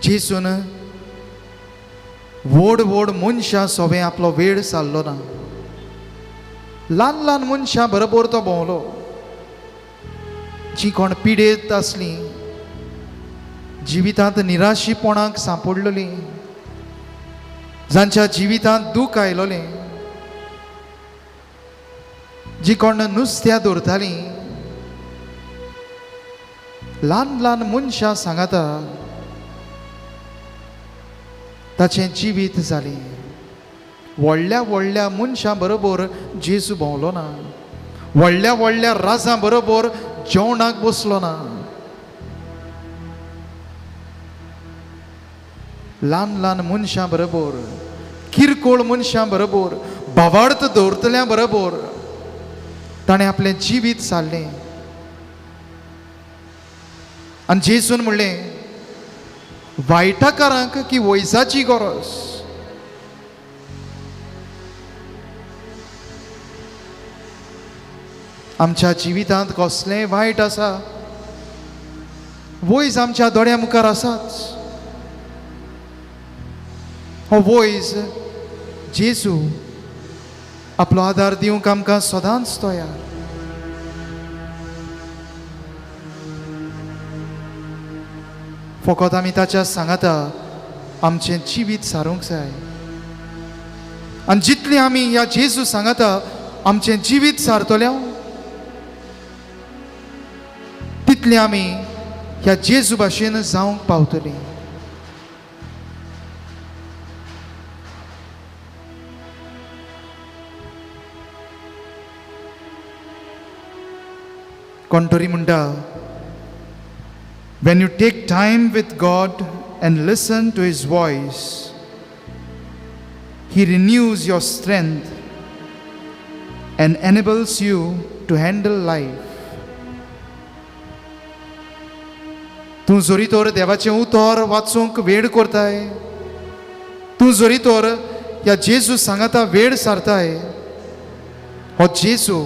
[SPEAKER 5] जेजून व्हड व्हड मनशां सोबें आपलो वेळ सारलो ना. ल्हान ल्हान मनशां बरोबर तो भोंवलो. जी कोण पिडेत आसलीं, जिवितांत निराशीपणाक सांपडलेलीं, जांच्या जिवितांत दूख आयलोलें, जी कोण नुस्त्या दवरतालीं, ल्हान ल्हान मनशां सांगाता ताचें जिवीत जालें. व्हडल्या व्हडल्या मनशां बरोबर जेजू भोंवलो ना, व्हडल्या व्हडल्या राजां बरोबर जेवणाक बसलो ना. ल्हान ल्हान मनशां बरोबर, किरकोळ मनशां बरोबर, भावार्थ दवरतल्या बरोबर ताणें आपलें जिवीत सारलें. आनी जेजून म्हणलें, वायटाकारांक की वैजाची गरज. आमच्या जिवितांत कसलें वायट आसा, वैज आमच्या दोळ्या मुखार आसाच. हो वैज जेजू आपलो आदार दिवंक आमकां सदांच तयार. फकत आमी ताच्या सांगाता आमचें जिवीत सारूंक जाय आनी जितली आमी ह्या जेजू सांगाता आमचें जिवीत सारतले तितली आमी ह्या जेजू भाशेन जावंक पावतली. कोण तरी म्हणटा, When you take time with God and listen to His voice, He renews your strength and enables you to handle life. तूं जरी तर देवाचें उतर वाचूंक वेळ करताय, तूं जरी तर ह्या जेजू सांगाता वेळ सारताय, हो जेजू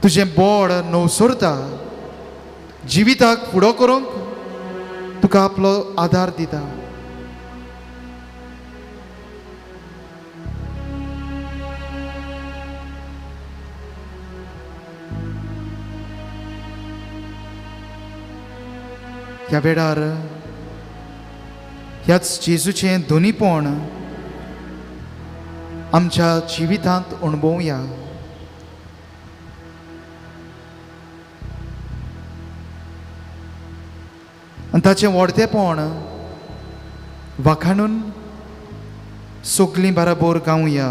[SPEAKER 5] तुजें बोड नवसरता, जिविताक फुडो करूंक तुका आपलो आदार दिता. ह्या वेळार ह्याच जेजूचें दोनीपण आमच्या जिवितांत अणभवया. आनी ताचें व्हडतेपण वाखाणून सगलीं बराबर गावया,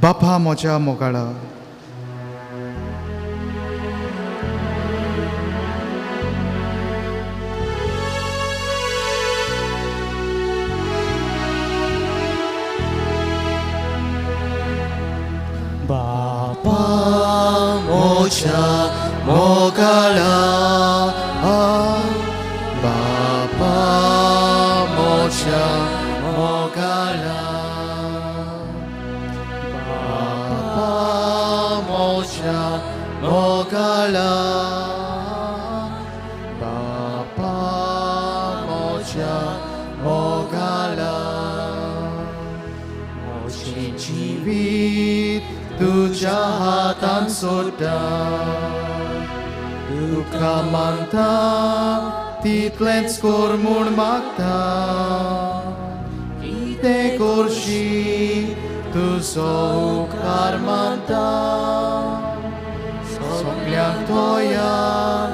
[SPEAKER 5] बापा म्हज्या मोगाळा.
[SPEAKER 1] बापा म्हज्या मोगाळा, बापा म्हज्या मोगाळा, बापा म्हज्या मोगाळा, बापा म्हज्या मोगाळा, म्हजें जिवीत तुज्या हातान सोडटा, तुका मानता तितलेंच कर म्हूण मागता, कितें करशी तुजो उपकार मानता, सगल्यांक तयार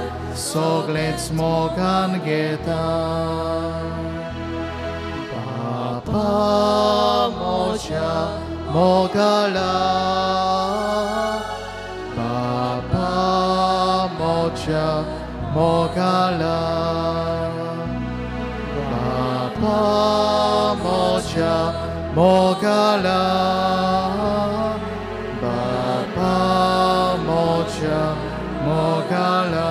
[SPEAKER 1] सगळेंच मोगान घेता. बापा म्हज्या मोगाळा, बापा म्हज्या मोगाळा, बापा म्हज्या मोगाळा, बापा म्हज्या मोगाळा,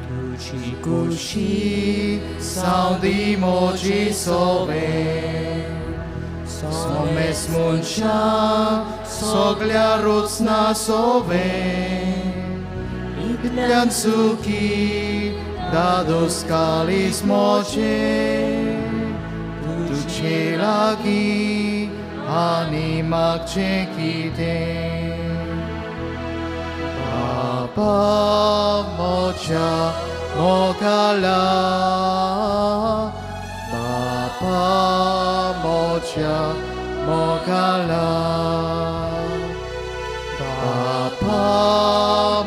[SPEAKER 1] तुजी कुशी सावदी म्हजी सोवे, सोमेस मनशां सगल्या रुचना सोवे, इतल्यान सुखी दादोस कालीस म्हजें, तुजे लागीं आनी मागचें कितें. बापा म्हज्या मोगाळा, बापा म्हज्या मोगाळा, बापा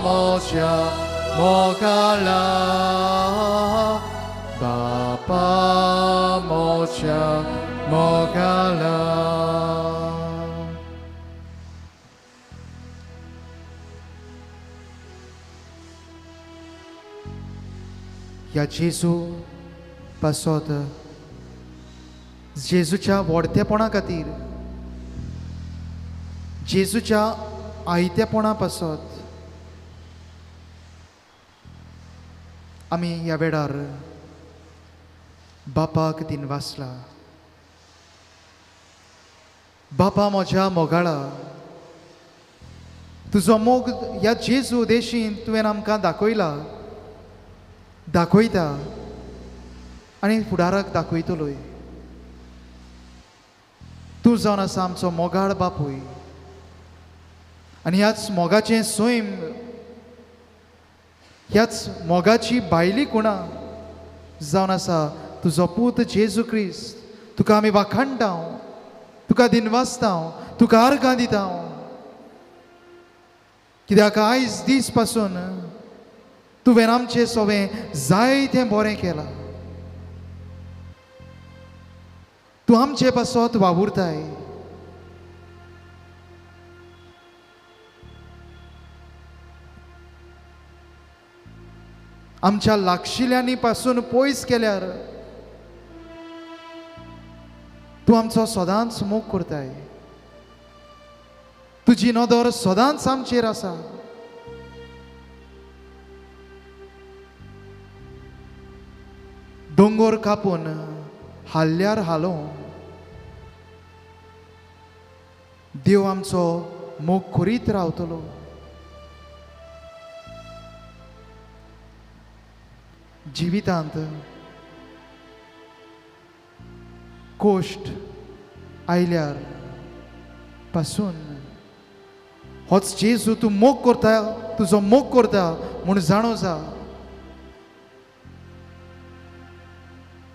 [SPEAKER 1] म्हज्या मोगाळा, बापा म्हज्या मोगाळा.
[SPEAKER 5] ह्या जेजू पासत, जेजूच्या व्हडतेपणा खातीर, जेजूच्या आयतेपणा पासत आमी ह्या वेळार बापाक दिनवासला. बापा म्हज्या मोगाळा, तुजो मोग ह्या जेजू देशीन तुवें आमकां दाखयला, दाखयता आनी फुडाराक दाखयतलोय. तूं जावन आसा आमचो मोगाळ बापूय आनी ह्याच मोगाचें सैम, ह्याच मोगाची भायली कुणा जावन आसा तुजो पूत जेजू क्रिस्त. तुका आमी वाखाणटा, तुका दिनवासता, तुका आर्गां दिता, कित्याक आयज दीस पासून तुवें आमचें सोवें जायतें बरें केलां. तूं आमचे पासत वावुरताय. आमच्या लागशिल्यांनी पासून पयस केल्यार तूं आमचो सदांच मोग करताय. तुजी नदर सदांच आमचेर आसा. दोंगोर कापून हाल्ल्यार हालो देव आमचो मोग करीत रावतलो. जिवितांत कोश्ट आयल्यार पासून होच जेजू तूं मोग करता, तुजो मोग करता म्हूण जाणो जा.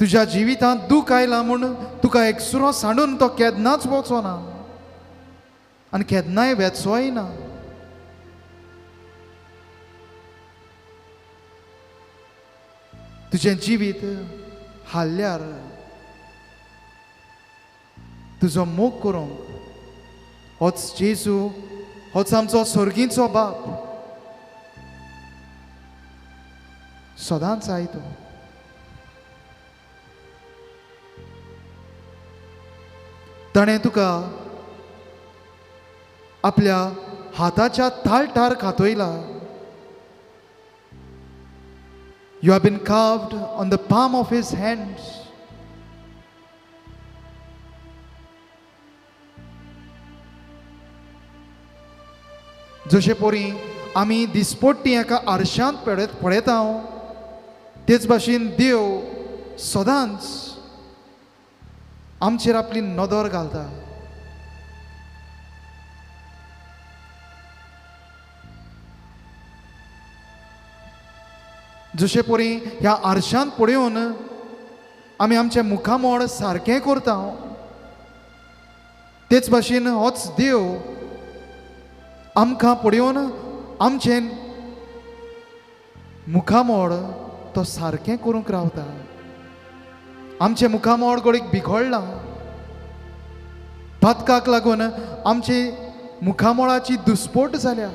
[SPEAKER 5] तुज्या जिवितांत दूख आयला म्हूण तुका एकसुरो सांडून तो केन्नाच वचो ना आनी केन्नाय वेचोय ना. तुजें जिवीत हाल्ल्यार तुजो मोग करूंक होच जेजू, होच आमचो सर्गीचो बाप सदांच आयतो. ताणें तुका आपल्या हाताच्या ताळटार खातयला. You have been carved on the palm of his hands. जशे पोरी आमी दिसपट्टी एका आरशांत पळयता तेच भाशेन देव सदांच आमचेर आपली नदर घालता. जशे पोरी ह्या आरशांत पळोवन आमी आमचें मुखामळ सारकें करता तेच भाशेन होच देव आमकां पळोवन आमचें मुखामळ तो सारकें करूंक रावता. आमचें मुखामळ गोडीक बिगडलां, पातकाक लागून आमची मुखामळाची दुस्पोट जाल्या.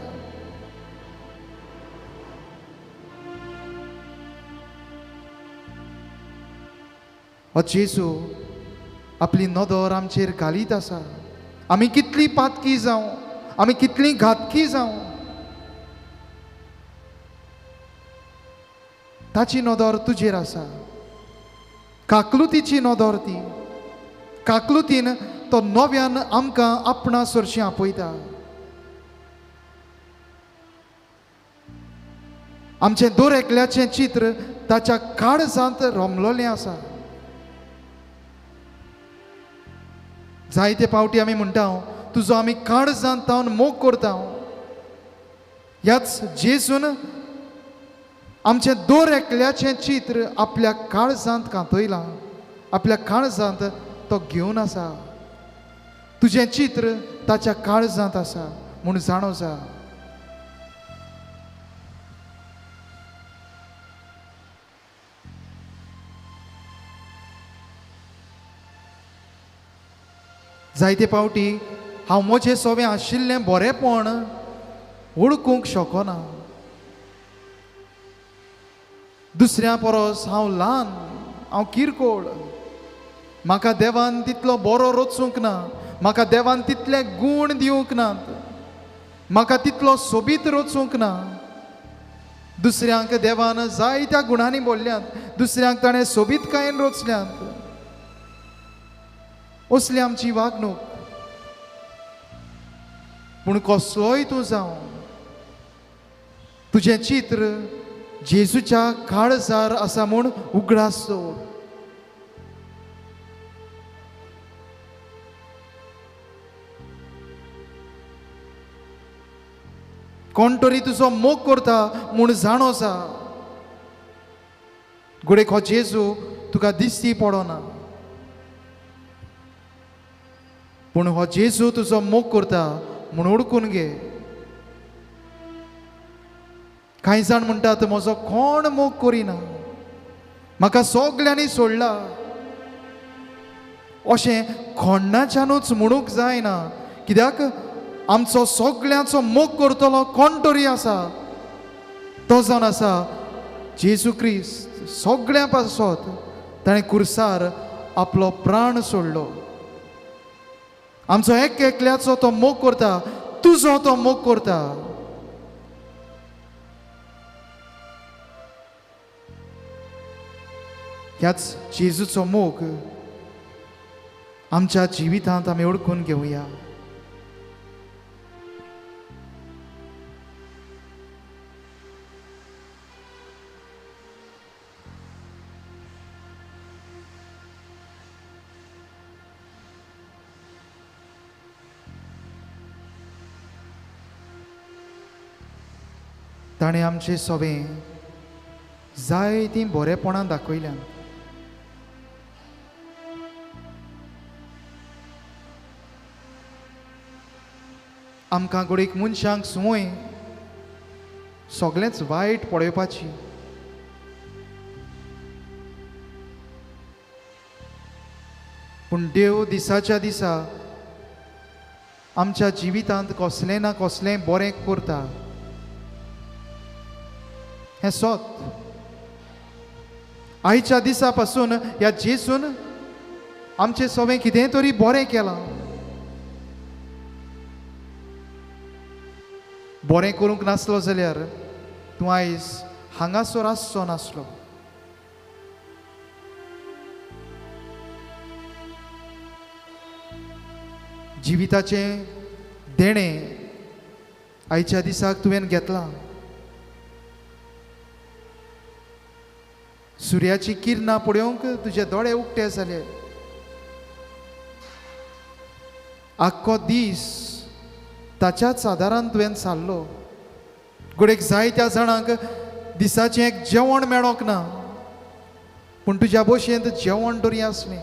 [SPEAKER 5] हो जेजू आपली नदर आमचेर घालीत आसा. आमी कितली पातकी जावं, आमी कितली घातकी जावं, ताची नदर तुजेर आसा. काकलुतीची नदर ती काकलुतीन तो नव्यान आमकां आपणा सरशीं आपयता. आमचें दर एकल्याचें चित्र ताच्या काळजांत रमलोलें आसा. जायते पावटी आमी म्हणटा तुजो आमी काळजांत तावन मोग करता. ह्याच जेजून आमचें दर एकल्याचें चित्र आपल्या काळजांत कांतयलां, आपल्या काळजांत तो घेवन आसा. तुजें चित्र ताच्या काळजांत आसा म्हूण जाणो जा. जायते पावटी हांव म्हजें सोवें आशिल्लें बरेंपण वळखूंक शकना. दुसऱ्या परस हांव ल्हान, हांव किरकोळ, म्हाका देवान तितलो बरो रचूंक ना, म्हाका देवान तितले गूण दिवंक नात, म्हाका तितलो सोबीत रचूंक ना. दुसऱ्यांक देवान जायत्या गुणांनी बोल्ल्यात, दुसऱ्यांक ताणें सोबीतकायेन रचल्यात. असली आमची वागणूक. पूण कसलोय तूं जावं, तुजें चित्र जेजूच्या काळजार आसा म्हूण उगडास दवर. कोण तरी तुजो मोग करता म्हूण जाणो जा. घडयेक हो जेजू तुका दिसती पडना, पूण हो जेजू तुजो मोग करता म्हूण ओळखून घे. कांय जाण म्हणटात म्हजो कोण मोग करिना, म्हाका सगल्यांनी सोडला. अशें कोणाच्यानूच म्हणूंक जायना, कित्याक आमचो सगल्यांचो मोग करतलो कोण तरी आसा, तो जावन आसा जेजू क्रिस्त. सगळ्यां पासत ताणें कुर्सार आपलो प्राण सोडलो. आमचो एक एकल्याचो तो मोग करता, तुजो तो मोग करता. ह्याच जेजूचो मोग आमच्या जिवितांत आमी ओळखून घेवया. ताणें आमचे सोबें जायतीं बरेपणां दाखयल्यात. आमकां घडयेक मनशांक संवय सगळेंच वायट पळोवपाची, पूण देव दिसाच्या दिसा आमच्या जिवितांत कसलें ना कसलें बरें करता. हें सत. आयच्या दिसा पासून ह्या जेजून आमचें सगळें कितें तरी बरें केलां. बरें करूंक नासलो जाल्यार तूं आयज हांगासर आसचो नासलो. जिविताचें देणें आयच्या दिसाक तुवें घेतलां. सुर्याची किरणां पळोवंक तुजे दोळे उक्ते जाले. आख्खो दीस ताच्याच आदारान तुवें सारलो. घडयेक जायत्या जाणांक दिसाचें एक जेवण मेळोंक ना, पूण तुज्या भशेंत जेवण तरी आसलें.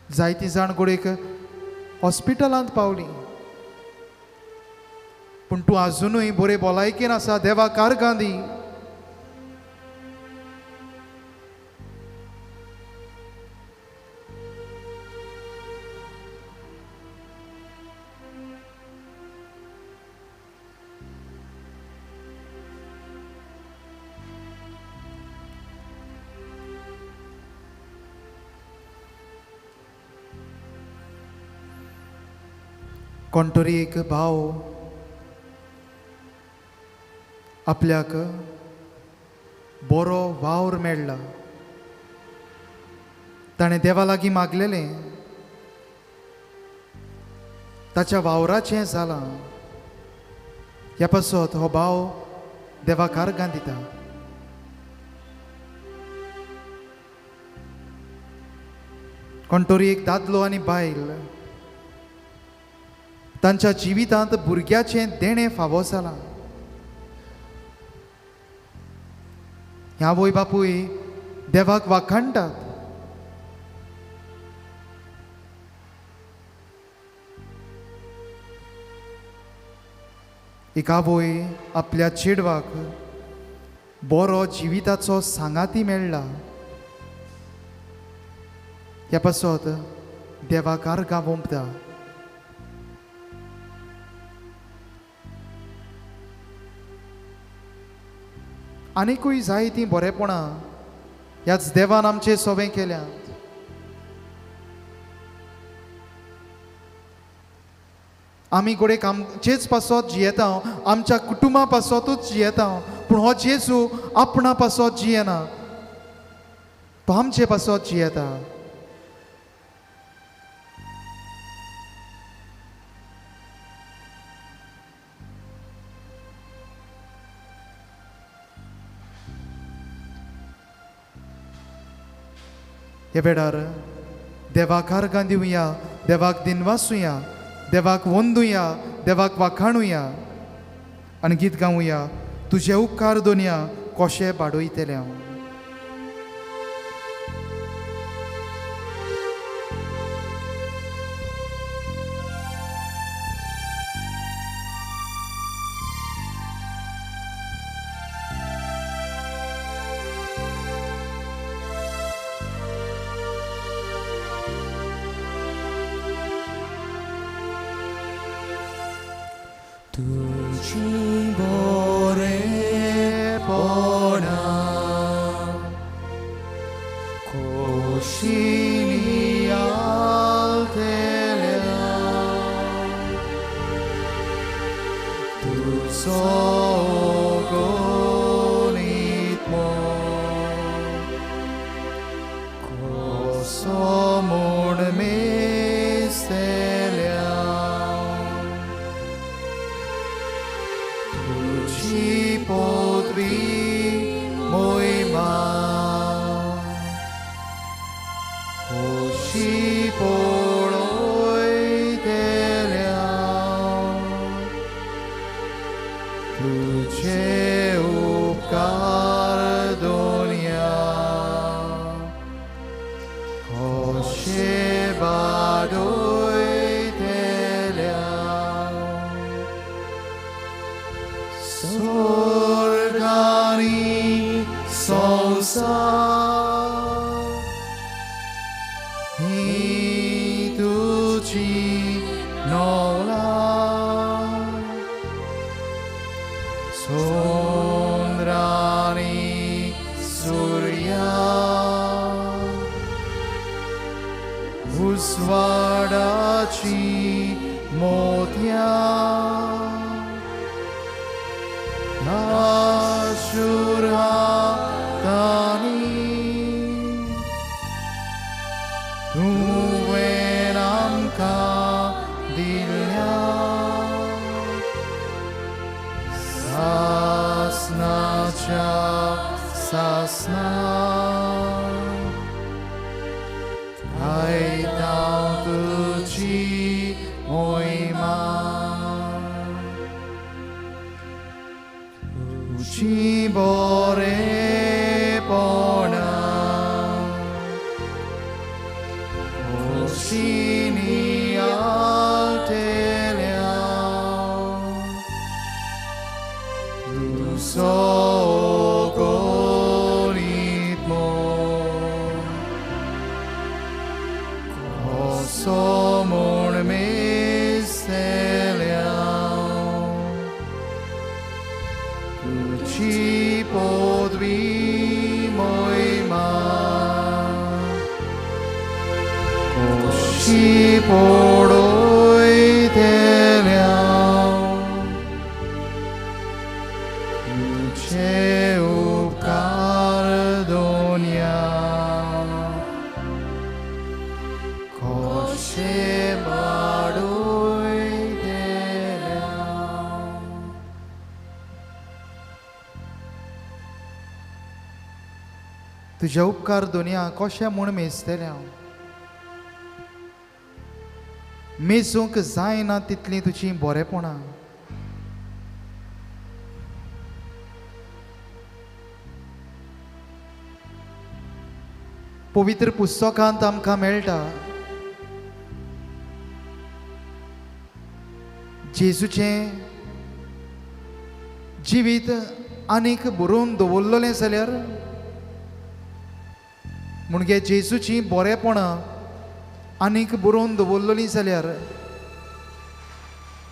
[SPEAKER 5] जायतीं जाण घडयेक हॉस्पिटलांत पावलीं, पूण तूं आजुनूय बरे भलायकेन आसा. देवा कारगां दी. कोण तरी एक भाव आपल्याक बरो वावर मेळ्ळा, ताणें देवा लागीं मागलेलें, ताच्या वावराचें जालां. ह्या पासत हो भाव देवाक आर्गां दिता. कोण तरी एक दादलो आनी बायल तांच्या जिवितांत भुरग्याचें देणें फावो जालां. ह्या आवय बापूय देवाक वाखाणटात. एक आवय आपल्या चेडवाक बरो जिविताचो सांगाती मेळ्ळा, ह्या पासत देवाक आर्गां ओंपता. आनीकूय जायतीं बरेपणां ह्याच देवान आमचें सोबें केल्यात. आमी घडयेक आमचेच पासत जियेता, आमच्या कुटुंबा पासतूच जियेता, पूण हो जेजू आपणा पासत जियेना, तो आमचे पासत जियेता. ह्या वेळार देवाक आर्गां दिवया, देवाक दिनवासुया, देवाक वंदुया, देवाक वाखाणुया आनी गीत गावया, तुजे उपकार दोनया कशे बाडयतले हांव.
[SPEAKER 1] तुजी बरेपणा खोशीनी आलतेल्या, तुजो गणीत कसो म्हूण मेजतल्या, तुजी पदवी मोहिमा खोशी पळयतल्या, तुजे उपकार दोनया कशे बाडयतल्या. स्वर्गानी संसार ही तुजी नवला, चंद्रानी सूर्या उजवाडाची मोतयां आशुरातानी तुवें आमकां दिल्या सासनाच्या सासना गायता तुजी मोहिमा, तुजी बरेपणा खोशीनी आलतेल्या, तुजो गणीत कसो म्हूण मेजतल्या, तुजी पदवी मोहिमा खोशी पळयतल्या, तुजे उपकार दोनया कशे बाडयतल्या.
[SPEAKER 5] तुजे उपकार दोनया कशे म्हूण मेजतले हांव, मेजूंक जायना तितलीं तुजीं बरेपणां. पवित्र पुस्तकांत आमकां मेळटा जेजूचें जिवीत आनीक बरोवन दवरलेलें जाल्यार म्हणजे जेजूचीं बरेपणां आनीक बरोवन दवरलेलीं जाल्यार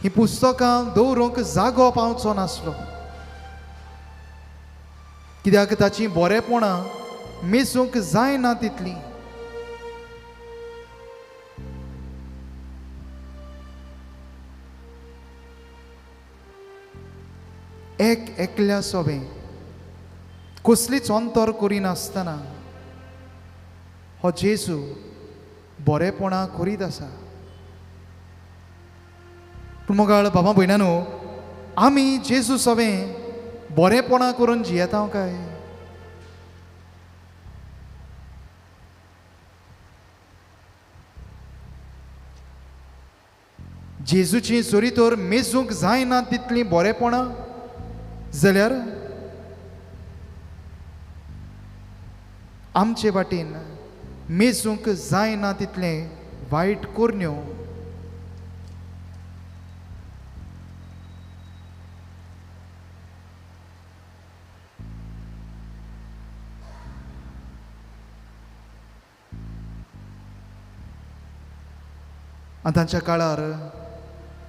[SPEAKER 5] हीं पुस्तकां दवरूंक जागो पावचो नासलो, कित्याक ताचीं बरेपणां मेजूंक जायना तितलीं. एक एकल्या सोबें कसलीच अंतर करिनासतना हो जेजू बरेपणां करीत आसा. पूण मोगाळ बाबा भयणानो, आमी जेजू सोबें बरेपणां करून जियेता काय? जेजूची जरी तर मेजूंक जायना तितलीं बरेपणां जाल्यार आमचे वाटेन मेजूंक जायना तितलें वायट करण्यो. आतांच्या काळार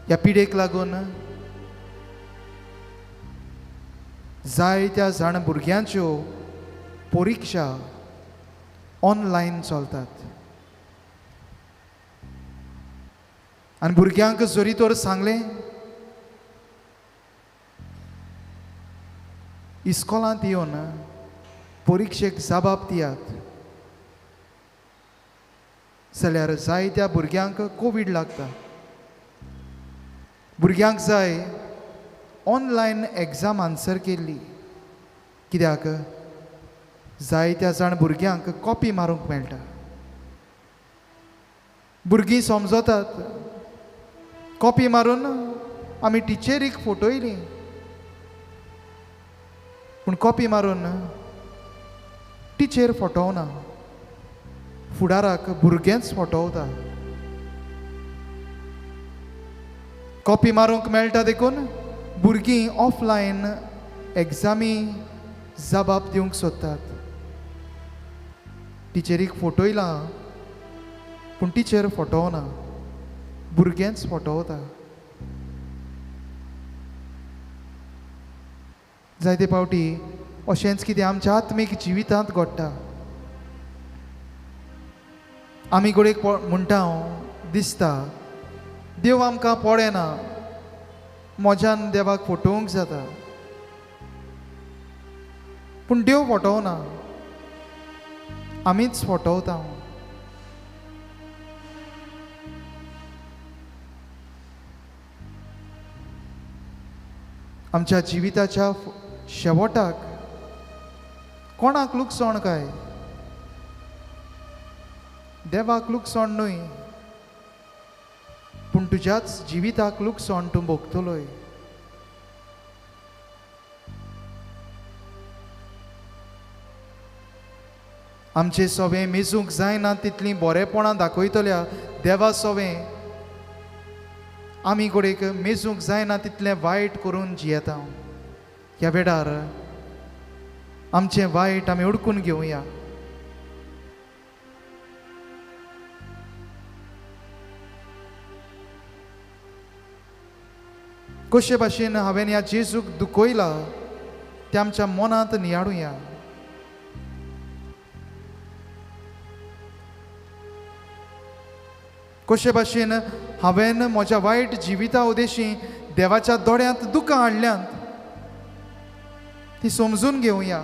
[SPEAKER 5] ह्या पिडेक लागून जायत्या जाण भुरग्यांच्यो परिक्षा ऑनलायन चलतात आनी भुरग्यांक जरी तर सांगलें इस्कॉलांत येवन परिक्षेक जबाब दियात जाल्यार जायत्या भुरग्यांक कोवीड लागता. भुरग्यांक जाय ऑनलायन एग्जाम आन्सर केल्ली, कित्याक जायत्या जाण भुरग्यांक कॉपी मारूंक मेळटा. भुरगीं समजतात कॉपी मारून आमी टिचरीक फटयली, पूण कॉपी मारून टिचर फटोवना, फुडाराक भुरगेंच फटोवता. कॉपी मारूंक मेळटा देखून भुरगीं ऑफलायन एग्जामी जबाब दिवंक सोदतात. टिचरीक फटयलां पूण टिचर फटोवना, भुरगेंच फटोवता. जायते फावटी अशेंच कितें आमच्या आत्मीक जिवितांत घडटा. आमी घडयेक म्हणटा दिसता देव आमकां पळयना, म्हज्यान देवाक फटोवंक जाता, पूण देव फटोवना, आमीच फटोवता. आमच्या जिविताच्या शेवटाक कोणाक लुकसाण काय? देवाक लुकसाण न्हय, पूण तुज्याच जिविताक लुकसाण तूं भोगतलोय. आमचे सोवें मेजूंक जायना तितलीं बरेपणां दाखयतल्या देवा सोवें आमी घडयेक मेजूंक जायना तितलें वायट करून जियेता. ह्या वेळार आमचें वायट आमी उडकून घेवया. कशे भाशेन हांवें ह्या जेजूक दुखयला तें आमच्या मनांत नियाळुया. कशे भाशेन हांवें म्हज्या वायट जिविता उदेशी देवाच्या दोळ्यांत दुकां हाडल्यांत ती समजून घेवया.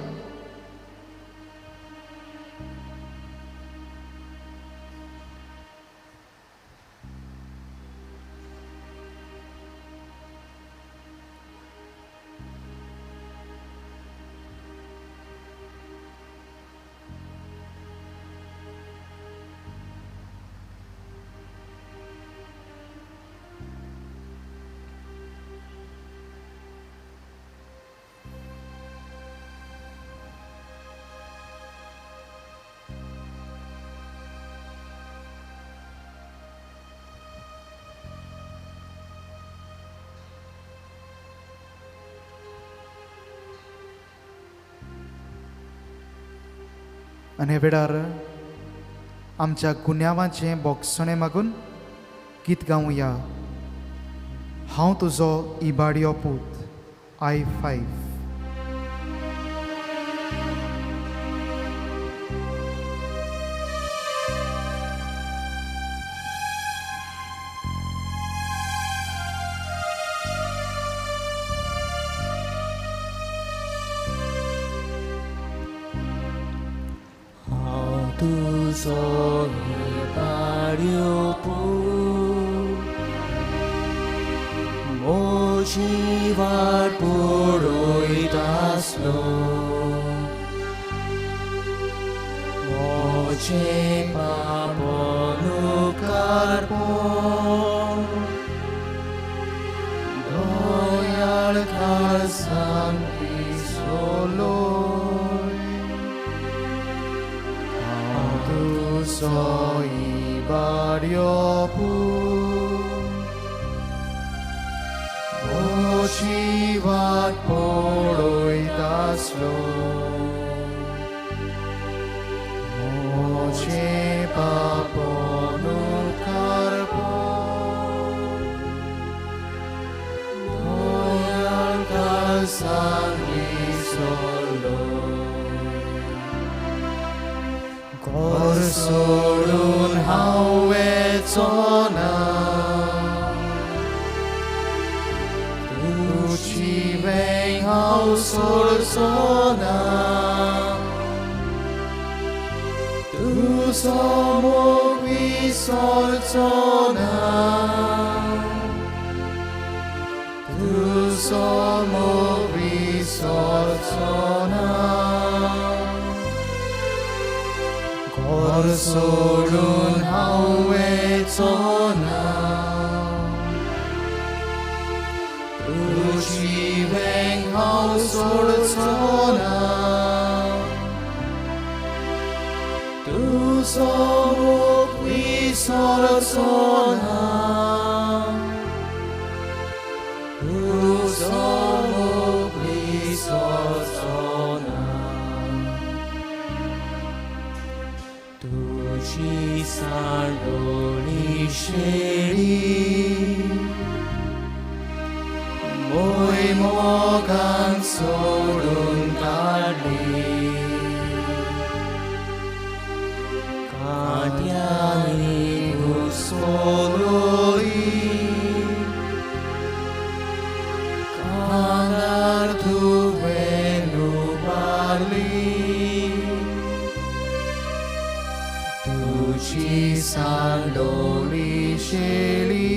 [SPEAKER 5] आनी वेळार आमच्या गुन्यांवाचें बोगसणें मागून गीत गावया. हांव तुजो इबाडियो पूत, I 5.
[SPEAKER 1] तुजो इबाड्यो पूत, म्हजी वाट पळयत आसलो, म्हजें पाप उपकार पळोवन
[SPEAKER 5] तुजो इबाड्यो म्हजी वाट पळयतासलो म्हजें पाप नुकारपो दयाळ काळजान विसरलो घर सोडून हांव वचो ना तुजी वेंग हांव सोडचो ना तुजो मोग विसरचो ना तुजो मोग विसरचो ना घर सोडून हांव वचो ना तुजी वेंग हांव सोडचो ना तुजो मोग विसरचो ना तुजो मोग विसरचो ना
[SPEAKER 1] तुजी सांडोळी शेळी
[SPEAKER 5] मोय मोगान सोडून काडली
[SPEAKER 1] कांट्यांनी घुसपलोली
[SPEAKER 5] कानार तुवें उबारली तुजी सांडोळी शेळी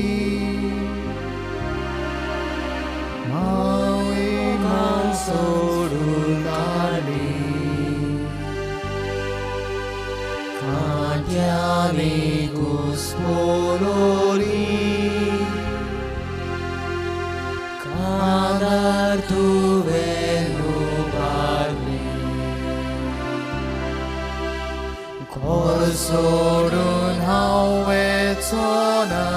[SPEAKER 5] मोगान सोडून काडली
[SPEAKER 1] कांट्यांनी घुसपलोली कानार तुवें उबारली
[SPEAKER 5] घर सोडून हांव वचो ना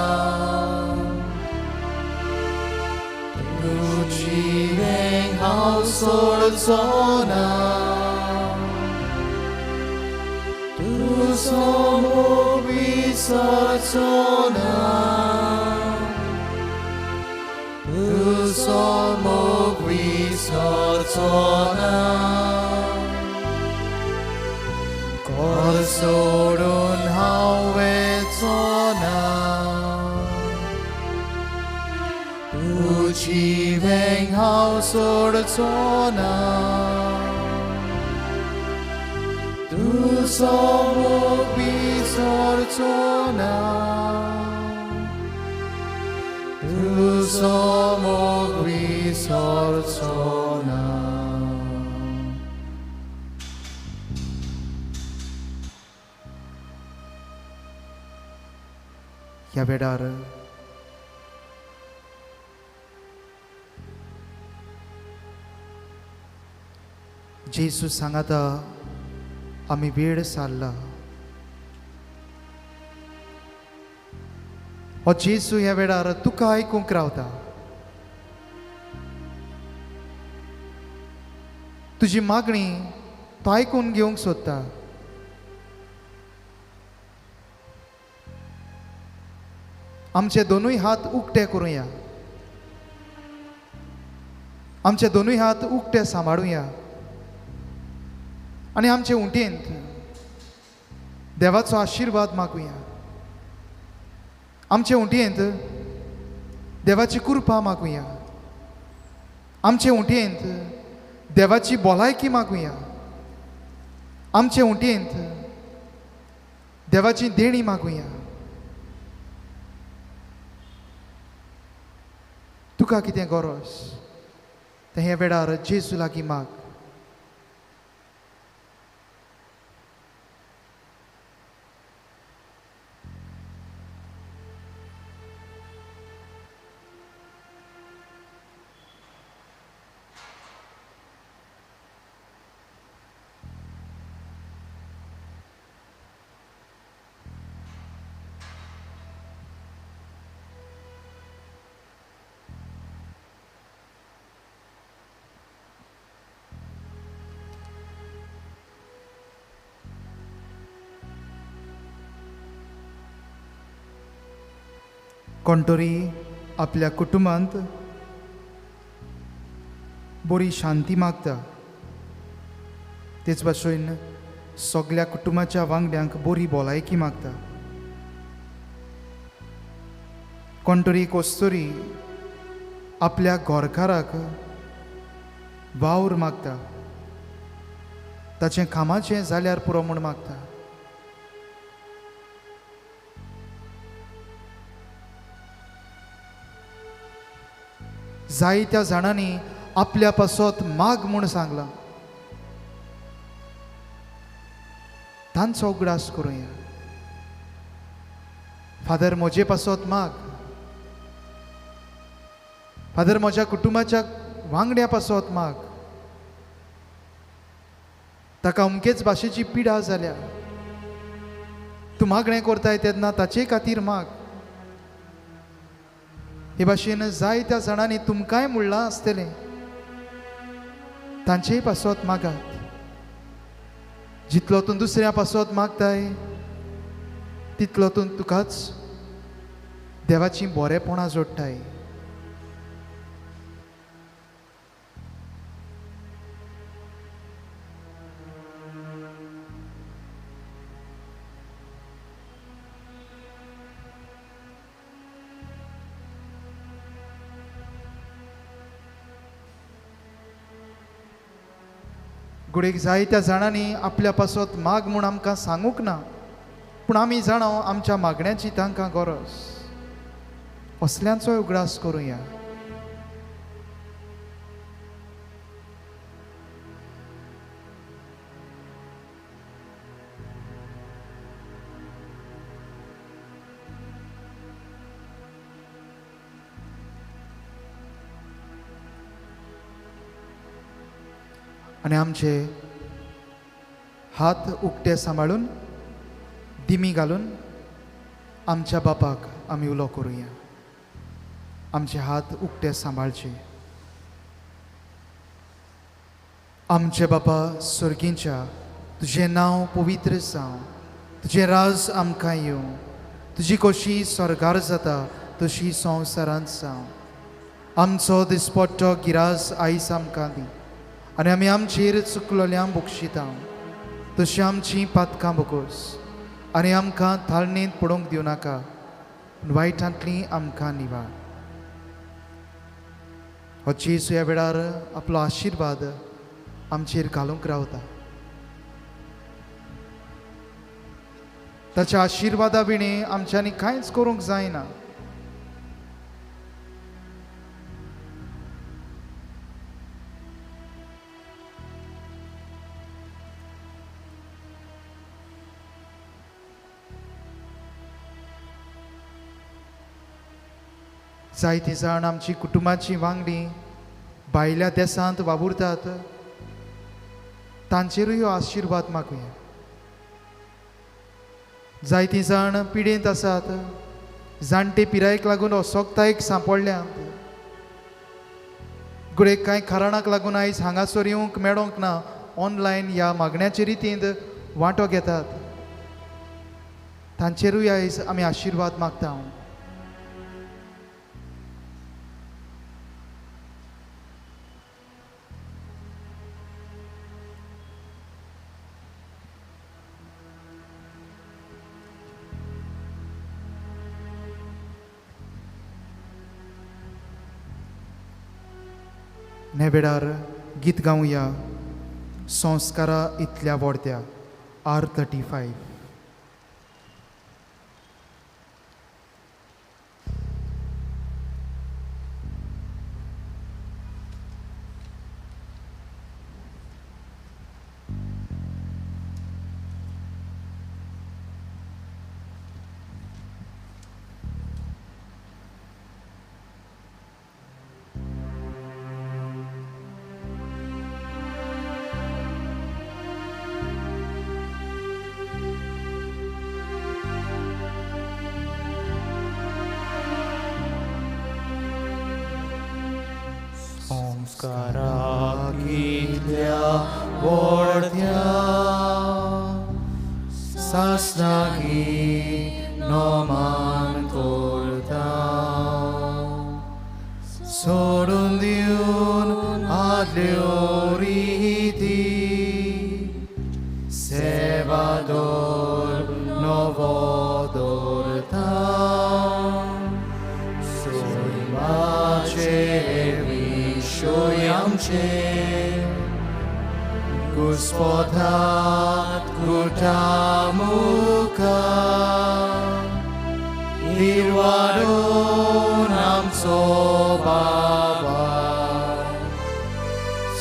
[SPEAKER 5] तुजी वेंग हांव सोडचो ना तुजो मोग विसरचो ना तुजो मोग विसरचो ना घर सोडून हांव वचो ना तुजी वेंग हांव सोडचो ना तुजो मोग विसरचो ना तुजो मोग विसरचो ना. ह्या वेळार जेजू सांगाता आमी वेळ सारला. हो जेजू ह्या वेळार तुका आयकूंक रावता. तुजी मागणी तो आयकून घेवंक सोदता. आमचे दोनूय हात उक्ते करुया, आमचे दोनूय हात उक्ते सांबाळुया आनी आमचे उंटयेंत देवाचो आशिर्वाद मागुया. आमचे उंटयेंत देवाची कृपा मागुया. आमचे उंटयेंत देवाची भलायकी मागुया. आमचे उंटयेंत देवाची देणी मागुया. तुका कितें गरज तें ह्या वेळार जेजू लागीं माग. कोण तरी आपल्या कुटुंबांत बरी शांती मागता, तेच भाशेन सगल्या कुटुंबाच्या वांगड्यांक बरी भलायकी मागता. कोण तरी कस्तुरी आपल्या घरकाराक वावर मागता, ताचें कामाचें जाल्यार पुरो म्हूण मागता. जायत्या जाणांनी आपल्या पासत माग म्हूण सांगलां, तांचो उगडास करुया. फादर म्हजे पासत माग, फादर म्हज्या कुटुंबाच्या वांगड्या पासत माग, ताका अमकेच भाशेची पिडा जाल्या, तूं मागणें करताय तेन्ना ताचे खातीर माग. हे भाशेन जायत्या जाणांनी तुमकांय म्हणलां आसतलें, तांचेय पासत मागात. जितलो तूं दुसऱ्या पासत मागताय तितलो तूं तुकाच देवाचीं बरेपणां जोडटाय. घडयेक जायत्या जाणांनी आपल्या पासत माग म्हूण आमकां सांगूंक ना, पूण आमी जाणा आमच्या मागण्याची तांकां गरज. असल्यांचोय उगडास करुया. आनी आमचे हात उक्ते सांबाळून दिमी घालून आमच्या बापाक आमी उलो करुया. आमचे हात उक्ते सांबाळचे. आमचे बापा सर्गींच्या, तुजें नांव पवित्र जावं, तुजें राज आमकां येवं, तुजी कशी स्वर्गार जाता तशी संवसारांत जावं. आमचो दिसपट्टो गिरास आयज आमकां दी, आनी आमी आमचेर चुकलोल्यांक बक्षिता तशी आमची पातकां बोगोस, आनी आमकां थाळणेंत पडोवंक दिवं नाका, पूण वायटांतली आमकां निवार. हो जेजू ह्या वेळार आपलो आशिर्वाद आमचेर घालूंक रावता. ताच्या आशिर्वादा विणें आमच्यांनी कांयच करूंक जायना. जायतीं जाण आमची कुटुंबाची वांगडी भायल्या देसांत वावुरतात, तांचेरूय आशिर्वाद मागुया. जायतीं जाण पिडेंत आसात, जाणटे पिरायेक लागून असोक्तायेक सांपडल्यात, घडये कांय कारणाक लागून आयज हांगासर येवंक मेळोंक ना, ऑनलायन ह्या मागण्याचे रितींत वांटो घेतात, तांचेरूय आयज आमी आशिर्वाद मागता. वेळार गीत गावया संस्कारा इतल्या व्हडत्या R35.
[SPEAKER 1] संस्कारा कितल्या व्हडत्या सासणाकी नमन करता.
[SPEAKER 5] सोडून दिवन आदल्यो रिती सेवादोर नवो दवरता सैमाचे विशय आमचे घुस्पतात कुटा मुखार निर्वाडून आमचो बाबा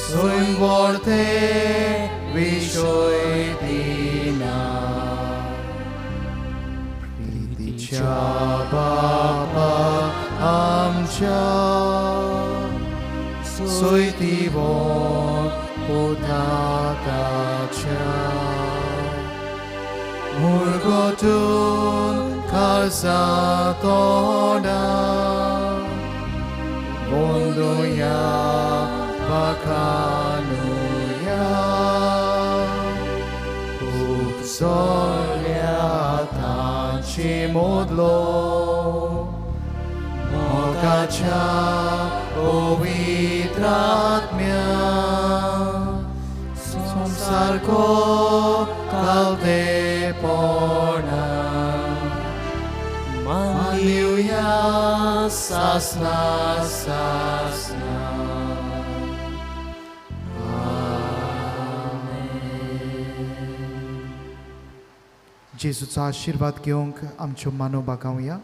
[SPEAKER 5] सैम वळते विशय दिना प्रितीच्या बाबा आमच्या सोयतीवोन पुताताच्या मुर्गोतून काळजा तोंडा बोंदुया बखानुया उपजोल्या तांचे मोदलो मोगाच्या पवित्र आत्म्या संसारको कालतेपणा मानदिवया सासना सासना. जेजूचो आशिर्वाद घेवंक आमच्यो मानो बागावया.